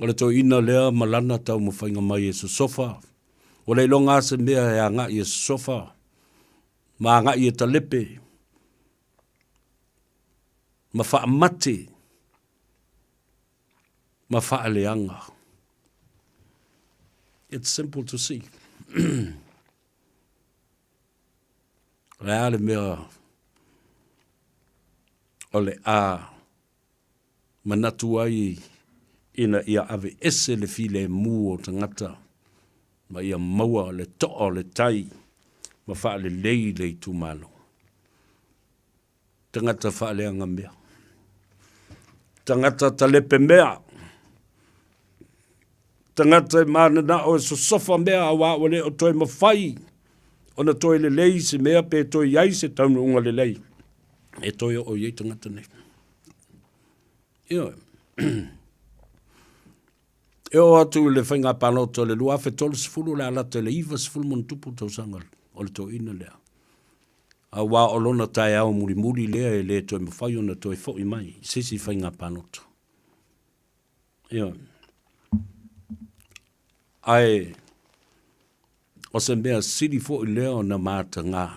O le toeaina lea ma lana taumafaiga mai e sosofa, ua le iloga lava se mea e agai e sosofa ma agai e talepe ma faamate ma faaleaga. It's simple to see. O le a le mea o le a manatu ai ina ia aveese le filemu o tagata ma ia maua le toa o le tai ma faalelei le itumalo. Tagata faaleaga mea. Tagata talepe mea. Tagata e mananao e sosofa mea aua ua le o toe mafai ona toe lelei se mea pe toe i ai se taunuuga lelei e toe oo i ai tagata nei. Ioe. E oo atu i le faiga palota o le 2030 o le a lata i le 90+ tausaga o le toeaina lea. Aua o lona taeao mulimuli lea e le toe mafai ona toe foi mai i se isi faiga palota. Ioe. Ae o se mea sili foi lea ona mataga.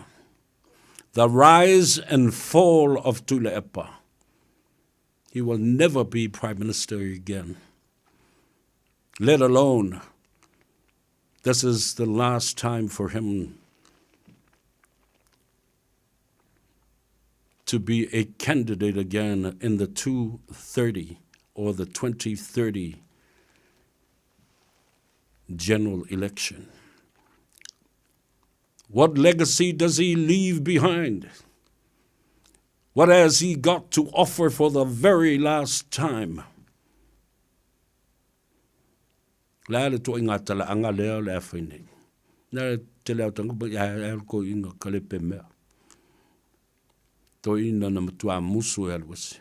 The rise and fall of Tuilaepa. He will never be Prime Minister again. Let alone, this is the last time for him to be a candidate again in the 230 or the 2030 general election. What legacy does he leave behind? What has he got to offer for the very last time? Le a le toʻaiga talaaga lea o le a fai nei. Na le tele au tanga pa ia e ko inga kalepe mea. Toeaina na matua musu e alu ese.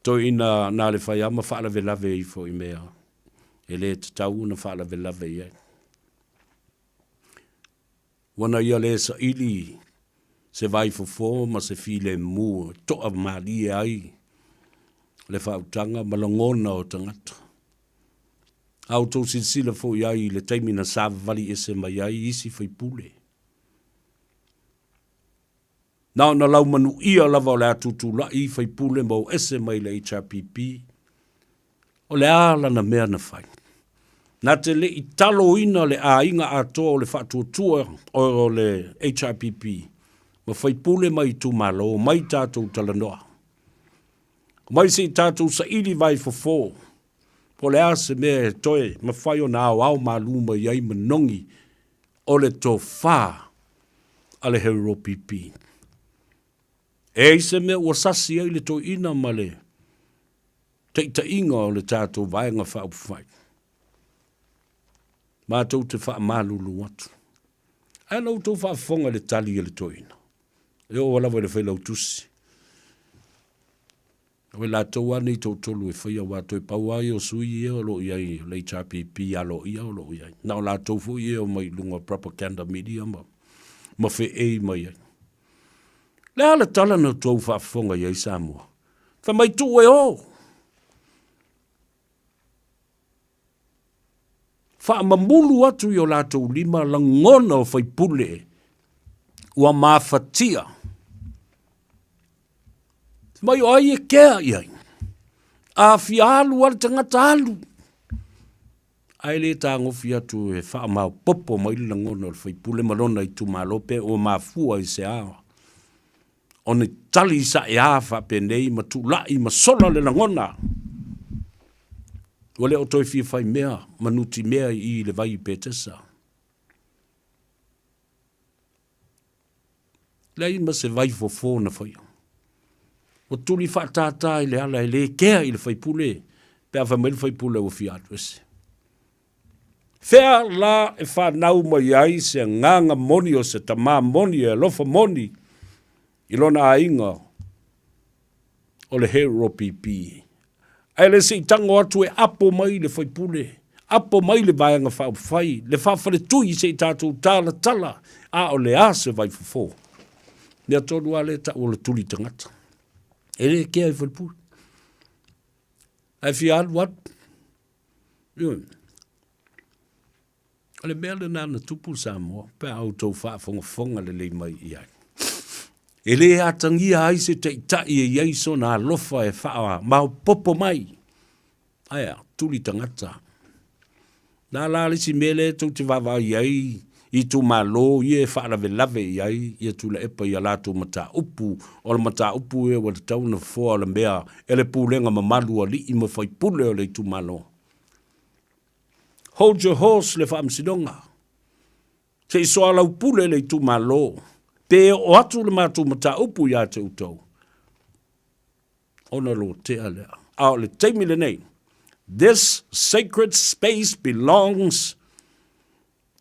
Toeaina na le fai ama faalavelave ifo i mea e le tatau ona faalavelave i ai. Ua na ia le saili se vaifofo ma se filemu e toa malie ai le faautaga ma lagona o tagata. A outou silasila foi i ai i le taimi na savavali ese mai ai isi faipule. Na ona laumanuia lava o le a tutulai i faipule ma o ese mai le HRPP, o le a lana mea na fai? Na te le i taloina le aiga atoa o le faatuatua o le HRPP ma faipule mai itumalo, mai tatou talanoa. Mai se i tatou saili vai fofo, po o le a se mea e toe mafai ona aoao malu mai ai manogi o le tofa a le HRPP. E ai se mea ua sasi ai le toeaina ma le taitaiga o le tatou Vaega Faaupufai. Matou te faamalulu atu. Ae la outou faafofoga i le tali a le toeaina. E oo lava i le failautusi. O i latou lava nei toatolu e faia aua toe pau lava ia o sui ia o lo o i ai o le HRPP aloaia o lo o i ai. Na o latou foi ia e omai i luga o propaganda media ma, ma feei mai ai. Le a le tala na outou faafofoga i ai Samoa? Fai mai tuu e o! Faamamulu atu i o latou lima lagona o faipule ua mafatia. Mai o ai e kea i ai? A fia alu a le tagata alu. Ae le tagofi atu e faamaopopo mai le lagona o le faipule ma lona itumalo pe ua mafua i se a ona tali saea faapenei ma tulai ma sola le lagona. Ua le o toe fia fai mea ma nutimea i i le vai i Petesa. Leai ma se vai fofo na faia. Ua tuli faatātā i le ala e le kea i le faipule pe a fai mai le faipule ua fia alu ese. Fea la e fanau mai ai se agaga moni o se tamā moni e alofa moni i lona aiga o le HRPP? Ae le se i tago atu e apo mai le faipule, apo mai le Vaega Faaupufai, le faafaletui se i tatou talatala, a o le a se vaifofo? Mea tonu lava lea e tau o le tuli tagata. E le kea i falepule. Ae fia alu alu. Ioe. O le mea lena na tupu i Samoa, pe a outou faafogafoga lelei mai i ai. E le atagia ai se taitai e i ai sona alofa e faamaopoopo mai. Ae a, tuli tagata. Na la le isi mea lea tou te vaavaai ai i itumalo ia e faalavelave i ai ia Tuilaepa i a latou mataupu, o le mataupu ia ua tatau ona fofoa o le mea e le pulega mamalu a alii ma faipule o le itumalo. Hold your horse le faamasinoga. Se i soalaupule le itumalo pe oo atu le matou mataupu ia te outou ona lotea lea. A o le taimi lenei, this sacred space belongs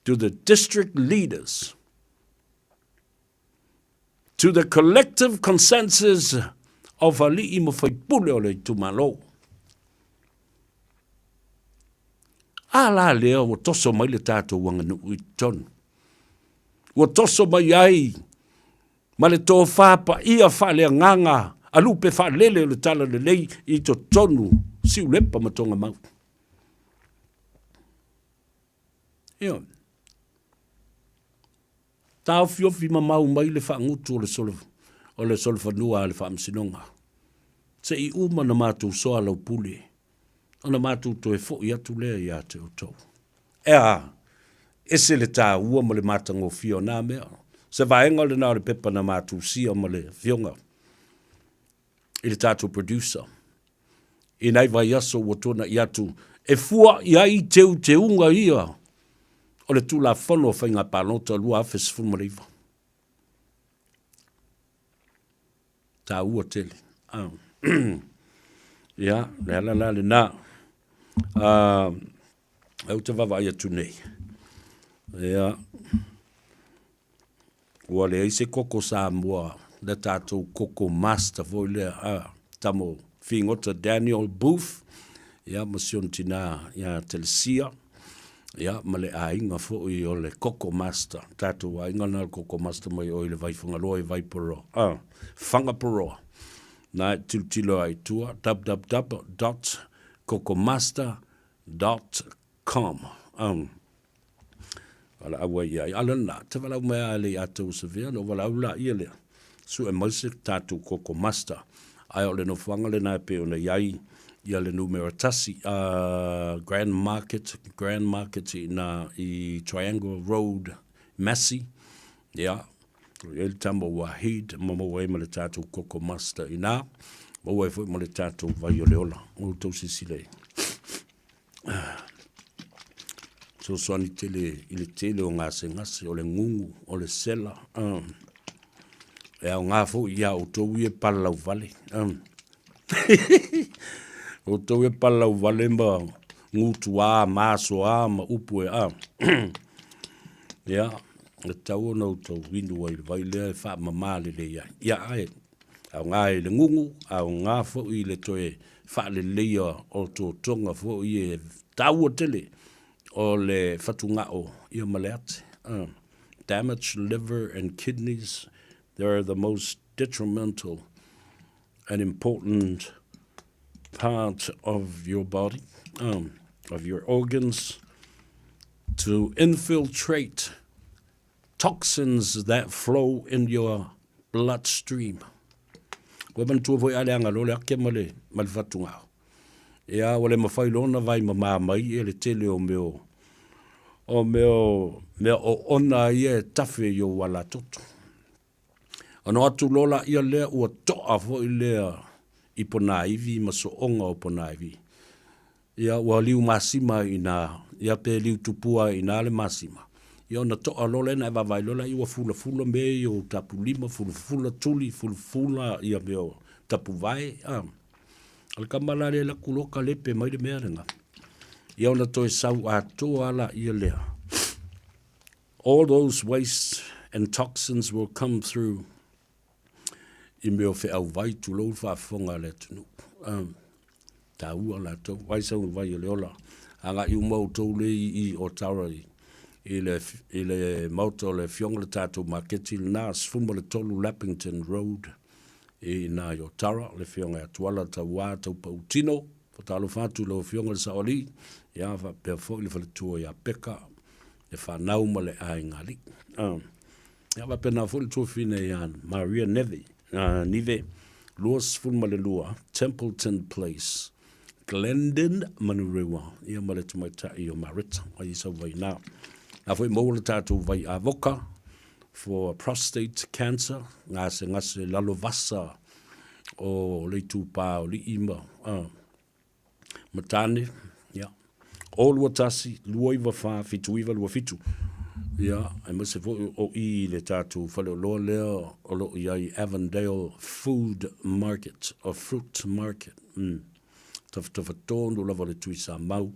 to the district leaders, to the collective consensus of alii ma faipule o le itumalo. A la lea ua toso mai le tatou aganuu i totonu. Ua toso mai ai ma le tofa paia faaleagaga a lupe faalele o le Talalelei i totonu Siulepa ma Togamau. Ioe. Taofiofi mamao mai le faagutu o le solo, o le solofanua a le Faamasinoga. Se i uma na matou soalaupule, ona matou toe foi atu lea ia te outou. E a, ese le taua ma le matagofie o na mea. Se vaega lena o le pepa na matou sia ma le afioga i le tatou producer. I nai vaiaso ua tuanai atu e fua i ai teuteuga ia o le Tulafono o Faiga Palota 2019. Taua tele. Ah. Ia, le ala la lena. Ah, au te vaavaai atu nei. Ia, ua leai se koko Samoa, le tatou koko master foi lea, ah, tamo figota Daniel Booth, ia, ma si ona tinā ia Telesia, ia, ma le aiga foi o le koko master, tatou aiga na o le koko master mai o i le Vaifagaloa i Vaiporoa, ah, Whangaporoa. Na e tilotilo ai i tua, www.kokomaster.com. Com. Um, valaau ai ia ai. A lena, te valaau mai a le ia tau savea, no valaau la ia lea. Sue mai se tātou koko master. Ai o le nofoanga lena e pei ona i ai ia le numera tasi, Grand Market, Grand Market i na i Triangle Road, Massey. Ia, o i ai le tama ua heed ma maua ai ma le tātou koko master i na. Maua ai foi ma le tātou vai o le ola. O tau sisile. Fesoasoani tele i le tele o gasegase, o le gugu, o le sela. E aoga foi ia outou ia e palalauvale. Outou ia e palalauvale ma gutuā ma asoā ma upu e a. Ia, e tatau ona outou inu ai i le vai lea e faamama lelei ai. Ia, ae Aoga i le gugu, aoga foi i le toe faaleleia o totoga foi e taua tele o le fatugao ia ma le ate. Damaged liver and kidneys, they are the most detrimental and important part of your body, of your organs, to infiltrate toxins that flow in your blood stream. Koe manatua foi a leaga loa le ake ma le, ma le fatugao. Ia, ua le mawhai loa ona vai mamā mai ia le tele o mea o, o mea o, mea o ona ia e tafe i ou alatoto. Ona atu loa laia lea ua toa foi lea i ponaivi ma sooga o ponaivi. Ia, ua liu masima ai i ina, ia pe liu tupua ai i ina le masima. Ia ona toa loa lea na e vaavaai loa lea ua fulafula mea ia o tapulima, fulafula tuli, fulafula ia mea o tapuvae, a. O le tama la lea e alu atu loa kalepe mai le mea lena. Ia ona toe sau atoa lava laia lea. All those wastes and toxins will come through i mea o feauvai, tulou le faafofoga a le atunuu. Um, taua latou, vai sau vai o le ola. Agai uma outou le i i Otara i, i le, i le maota o le afioga le tatou maketi lena, 13 Lappington Road i ina i Otara, le afioga ia Tuala Tauā Taupautino, Faatalofa atu i lau Afioga i le Saoalii, ia faapea foi le faletua ia Peka, le fanau ma le aiga alii. Ia faapena foi le tuafafine ia Maria Neve, Nive, 22 Templeton Place, Glendon, Manurewa, ia ma le tamaitai o Marita, ai sau vai nā. Nā foi maua le tātou vai avoka for prostate cancer, gasegase lalovasa o le itupā o lii ma, ma tāne, ia. O 21, 294, 7927. Ia, aemaise foi o i i le tātou faleoloa lea o lo o i ai Avondale Food Market, or Fruit Market. Mm. Tafatafa tonu lava o le Tuisamau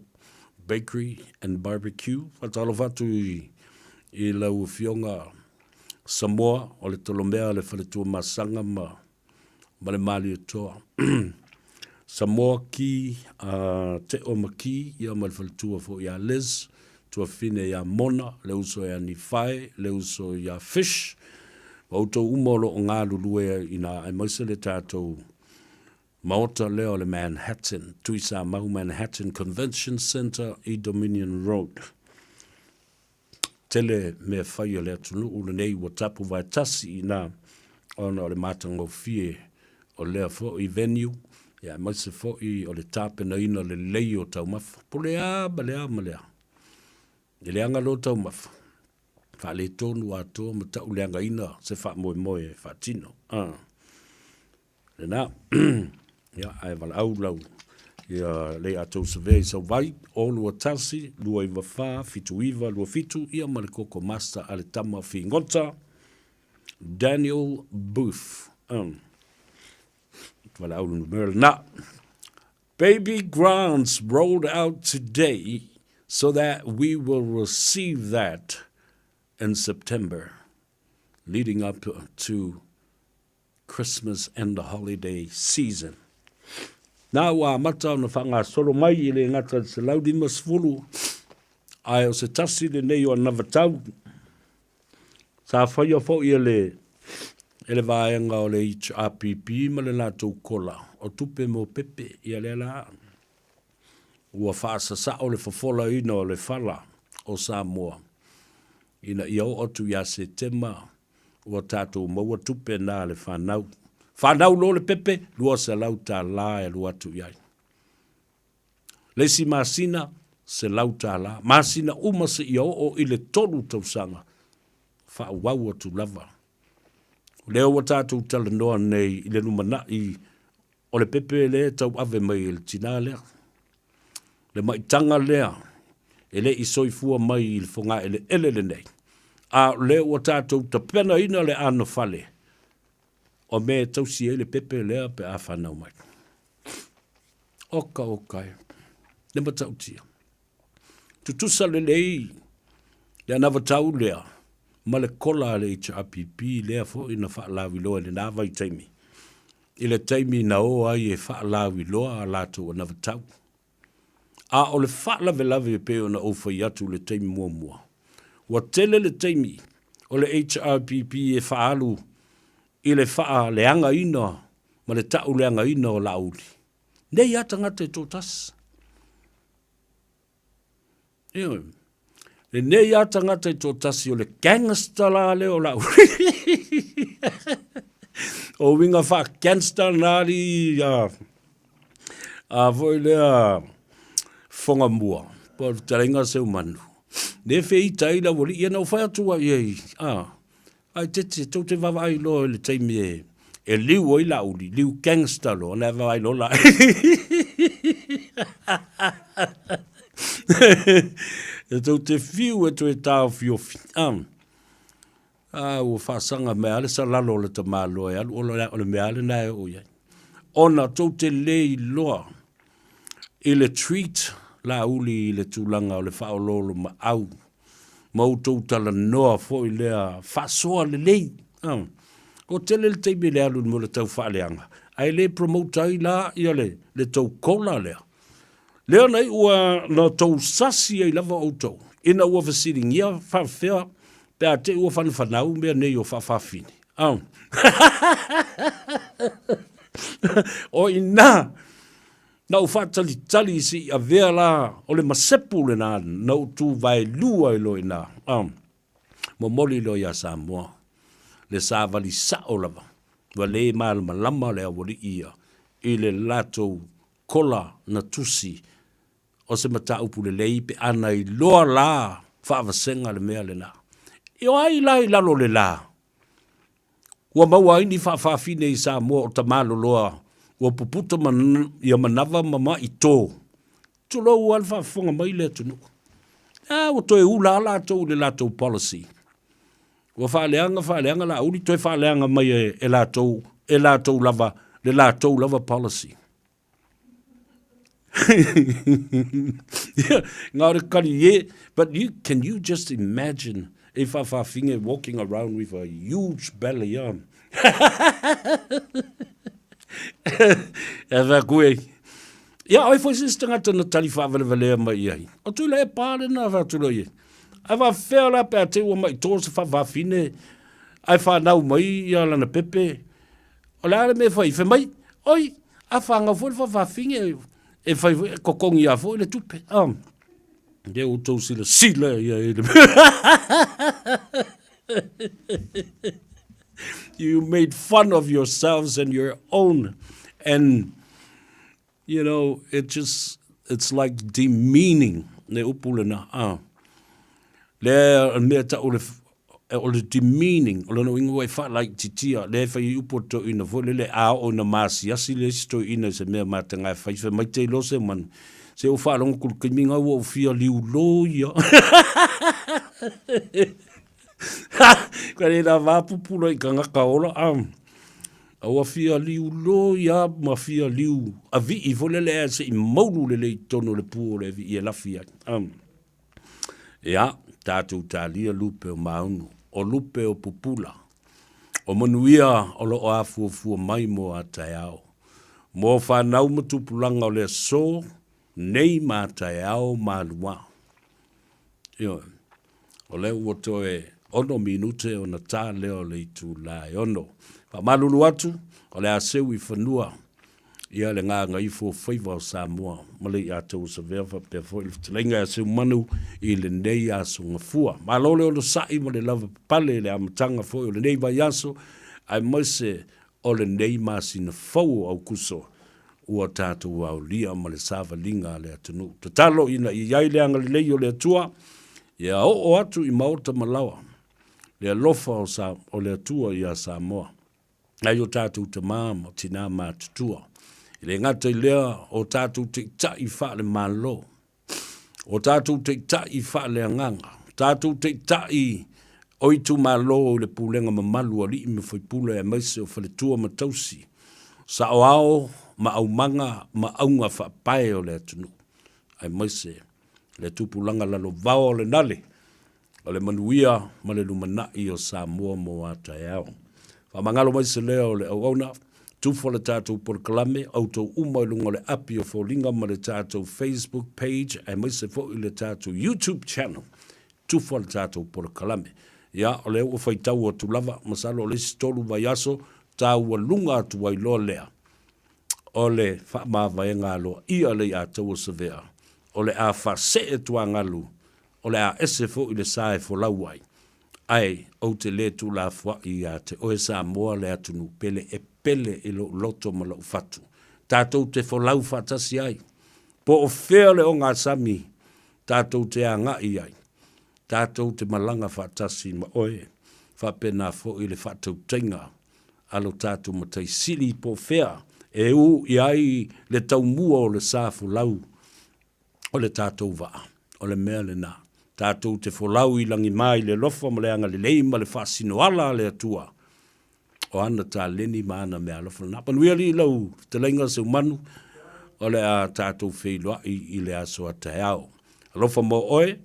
Bakery and Barbecue. Faatalofa atu i, i lau Afioga Samoa o le tolomea o le Faletuamasaga ma ma le Malietoa. Samoa ki a Teo ma ki ia ma le faletua foi ia Liz, tuafine ia Mona, le uso ia Nifae, le uso ia Fish. Ma outou uma o lo o galulue ina aemaise le tatou maota lea o le Manhattan, Tuisamau Manhattan Convention Centre i Dominion Road. Tele mea fai a le atunuu lenei ua tapu vaetasi ina ona o le matagofie o lea foi venue, ia aemaise foi o le tapenaina lelei o taumafa. Po o le a ma le a ma le a. E leaga loa taumafa, faaletonu atoa ma tauleagaina se faamoemoe e faatino. Lena. Ia, ae valaau lau ia le a tou savea i sau vai, o 21, 294, 79, 27, ia ma le koko master a le tama figota, Daniel Booth. Valaau le numera lena. Baby grants rolled out today so that we will receive that in September, leading up to Christmas and the holiday season. Nā ua amata ona whangasolo mai i le gata i le 150, ae o se tasi lenei o anavatau, sa whaia fo'i e le, e le vaega o le HRPP ma le latou kola o tupe mo pepe ia lea la. Ua faasasao le fofolaina o le fala o Samoa ina ia oo atu ia Setema ua tatou maua tupe na a le fanau. Fanau loa le pepe, $200 e alu atu i ai. Le isi masina, $100. Masina uma seia oo i le tolu tausaga, faaauau atu lava. O lea ua tatou talanoa nei i le lumanai o le pepe lea e tauave mai e le tinā lea. Le maitaga lea e le i soifua mai i le fogaeleele lenei, a o lea ua tatou tapenaina le anofale o mea e tausi ai le pepe lea pe a fanau mai. Oka oka e, le matautia. Tutusa lelei le anavatau lea ma le kola a le HRPP lea foi na faalauiloa i lena vaitaimi, i le taimi na o ai e faalauiloa a latou anavatau. A o le faalavelave e pei ona ou fai atu i le taimi muamua, ua tele le taimi o le HRPP e faaalu i le faaleagaina ma le tauleagaina o Laauli. Nei lava tagata e toatasi. Ioe. Lenei lava tagata e toatasi o le gangster la lea o Laauli. O uiga faa-gangster na alii a, a foi lea Fogamua, po o le fetalaiga a Seumanu. Le feita ai le aualii ia na ou fai atu ai i ai, a, Ae tete, tou te vaavaai loa i le taimi e, e liu ai Laauli, liu gangster loa, ona e vaavaai loa la. E tou te fiu e toe taofiofi. Ah, ah, ua faasaga mai lava le salalo o le tamaloa e alu, o le mea lava lena e oo i ai. Ona tou te le iloa i le treat Laauli i le tulaga o le faaoloolomaau ma outou talanoa foi lea faasoa lelei. Ua tele le taimi e le alu i le mea o le tau faaleaga, ae le promote ai la ia le, le tou kola lea. Lea na iu na tou sasi ai lava outou, ina ua fesiligia faafefea pe a te i ua fanafanau mea nei o faafafine. O i ina Na ou faatalitali se i avea la o le masepu lena na ou tu vaelua ai loa i ina. Momoli loa ia Samoa le savali sao lava, ua le malamalama le aualii ia i le latou kola na tusi o se mataupu lelei pe a na iloa la faavasega le mea lena. O ai la i lalo o le la? Ua maua ai ni faafafine i Samoa o tamaloloa ua puputa ia manava ma maʻi tō. Tulou lava le faafofoga mai le atunuu. A ua toe ula lava latou i le latou policy. Ua faaleaga faaleaga Laauli toe faaleaga mai e latou e latou lava le latou lava policy. Ngā ore kari e, but you, can you just imagine a faafafine walking around with a huge belly on? E wha koe. Ia, oi foi se isi tangata na tali faavalevalea mai i ai. O tui la e pā le nā wha atu i. Ai wha whea la pe a te ua mai tō se faafafine, ai whanau mai ia lana pepe, O le a le mea e fai? Fai mai, oi, a whāngau foi le whawhawhinge, e whai foi, e kokongi a foi le tupe. Ia outou silasila ia i le You made fun of yourselves and your own and you know, it just, it's like demeaning, le upu lena, ah. Le mea tau le, o le demeaning, o lona uiga ua e faalaititia, lea e fai ai upu a le toeaina foi lele, a oo ina maasiasi le isi toeaina i se mea mataga e fai, fai mai te iloa se manu, se ua faalogo atu i le taimi lena ua ou fia liulo ia. Ka le na vā pupula i tagata ola, ah. A ua fia liu loi a ma fia liu avii foi lele ae se i maulu lelei i totonu o le pu o le avii e lafi ai. Um. Ia, tatou talia lupe o maunu, o lupe o pupula, o manuia o lo o afuafua mai mo a taeao, mo whanau ma tupulaga o le aso, nei ma taeao malua. Ioe. O lea ua toe ono minute ona ta lea o le itula e ono. Faamalulu atu, o le a seu i fanua. Ia le gagaifo o faiva o Samoa ma le Iataua Savea faapea foi le fetalaiga ia Seumanu i lenei aso gafua. Malo le onosai ma le lavapapale i le amataga foi o lenei vaiaso aemaise o lenei masina fou o Aukuso ua tatou aolia ma le savaliga a le atunuu. Tatalo ina ia i ai le agalelei o le Atua ia oo atu i maota ma laoa le alofa o, sa, o le Atua iā Samoa. Nai o tatou tamā ma tinā matutua. E le gata i lea o tatou taitai faale-Malo, o tatou taitai faale-agaga, o tatou taitai o itumalo i le pulega mamalu a alii ma faipule aemaise o faletua ma tausi, saoao ma aumaga ma auga faapae o le atunuu, aemaise le tupulaga lalovao o le nale o le manuia ma le lumanai o Samoa mo a taeao. Faamagalo mai se leo o le auauna, tufa le tatou polokalame, outou uma i luga o le api o foliga ma le tatou Facebook page aemaise foi le tatou YouTube channel. Tufa le tatou polokalame. Ia, o lea ua faitau atu lava, masalo o le isi 3 vaiaso, taualuga atu ai loa lea o le faamavaega aloaia le Iataua Savea, o le a faasee tuagalu O le a ese foi le sa e folau ai, ae ou te le tuulafoai ia te oe Samoa le atunuu pele e pele i lou loto ma lou fatu. Tatou te folau faatasi ai. Po o fea le ogasami tatou te agai ai, tatou te malaga faatasi ma oe, faapena foi le faatautaiga a lo tatou Matai Sili po o fea e u i ai le taumua o le sa folau o le tatou vaa, o le mea lena. Tatou te folau i lagima i le alofa ma le agalelei ma le faasinoala a le Atua o ana taleni ma ana meaalofa lena. Manuia alii lau fetalaiga Seumanu, o le a tatou feiloai i le aso a taeao. Alofa mo oe,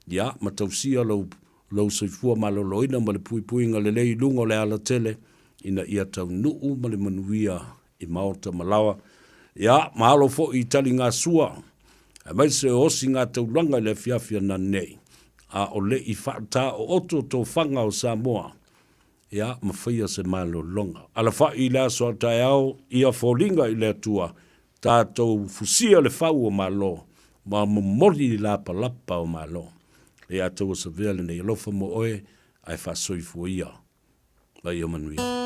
ia, ma tausia lou, lou soifua maloloina ma le puipuiga lelei i luga o le alatele, ina ia taunuu ma le manuia i maota ma laoa, ia, ma alo foi i taligasua, aemaise o osiga taulaga i le afiafi ananei, a o le i faataooto tofaga o Samoa, ia, ma faia se malologa. Alafai i le aso a taeao, ia foliga i le Atua, tatou fusia le fau o Malo, ma momoli lapalapa o Malo. Ia taua savea lenei alofa mo oe, ae faasoifua ia. Ma ia manuia.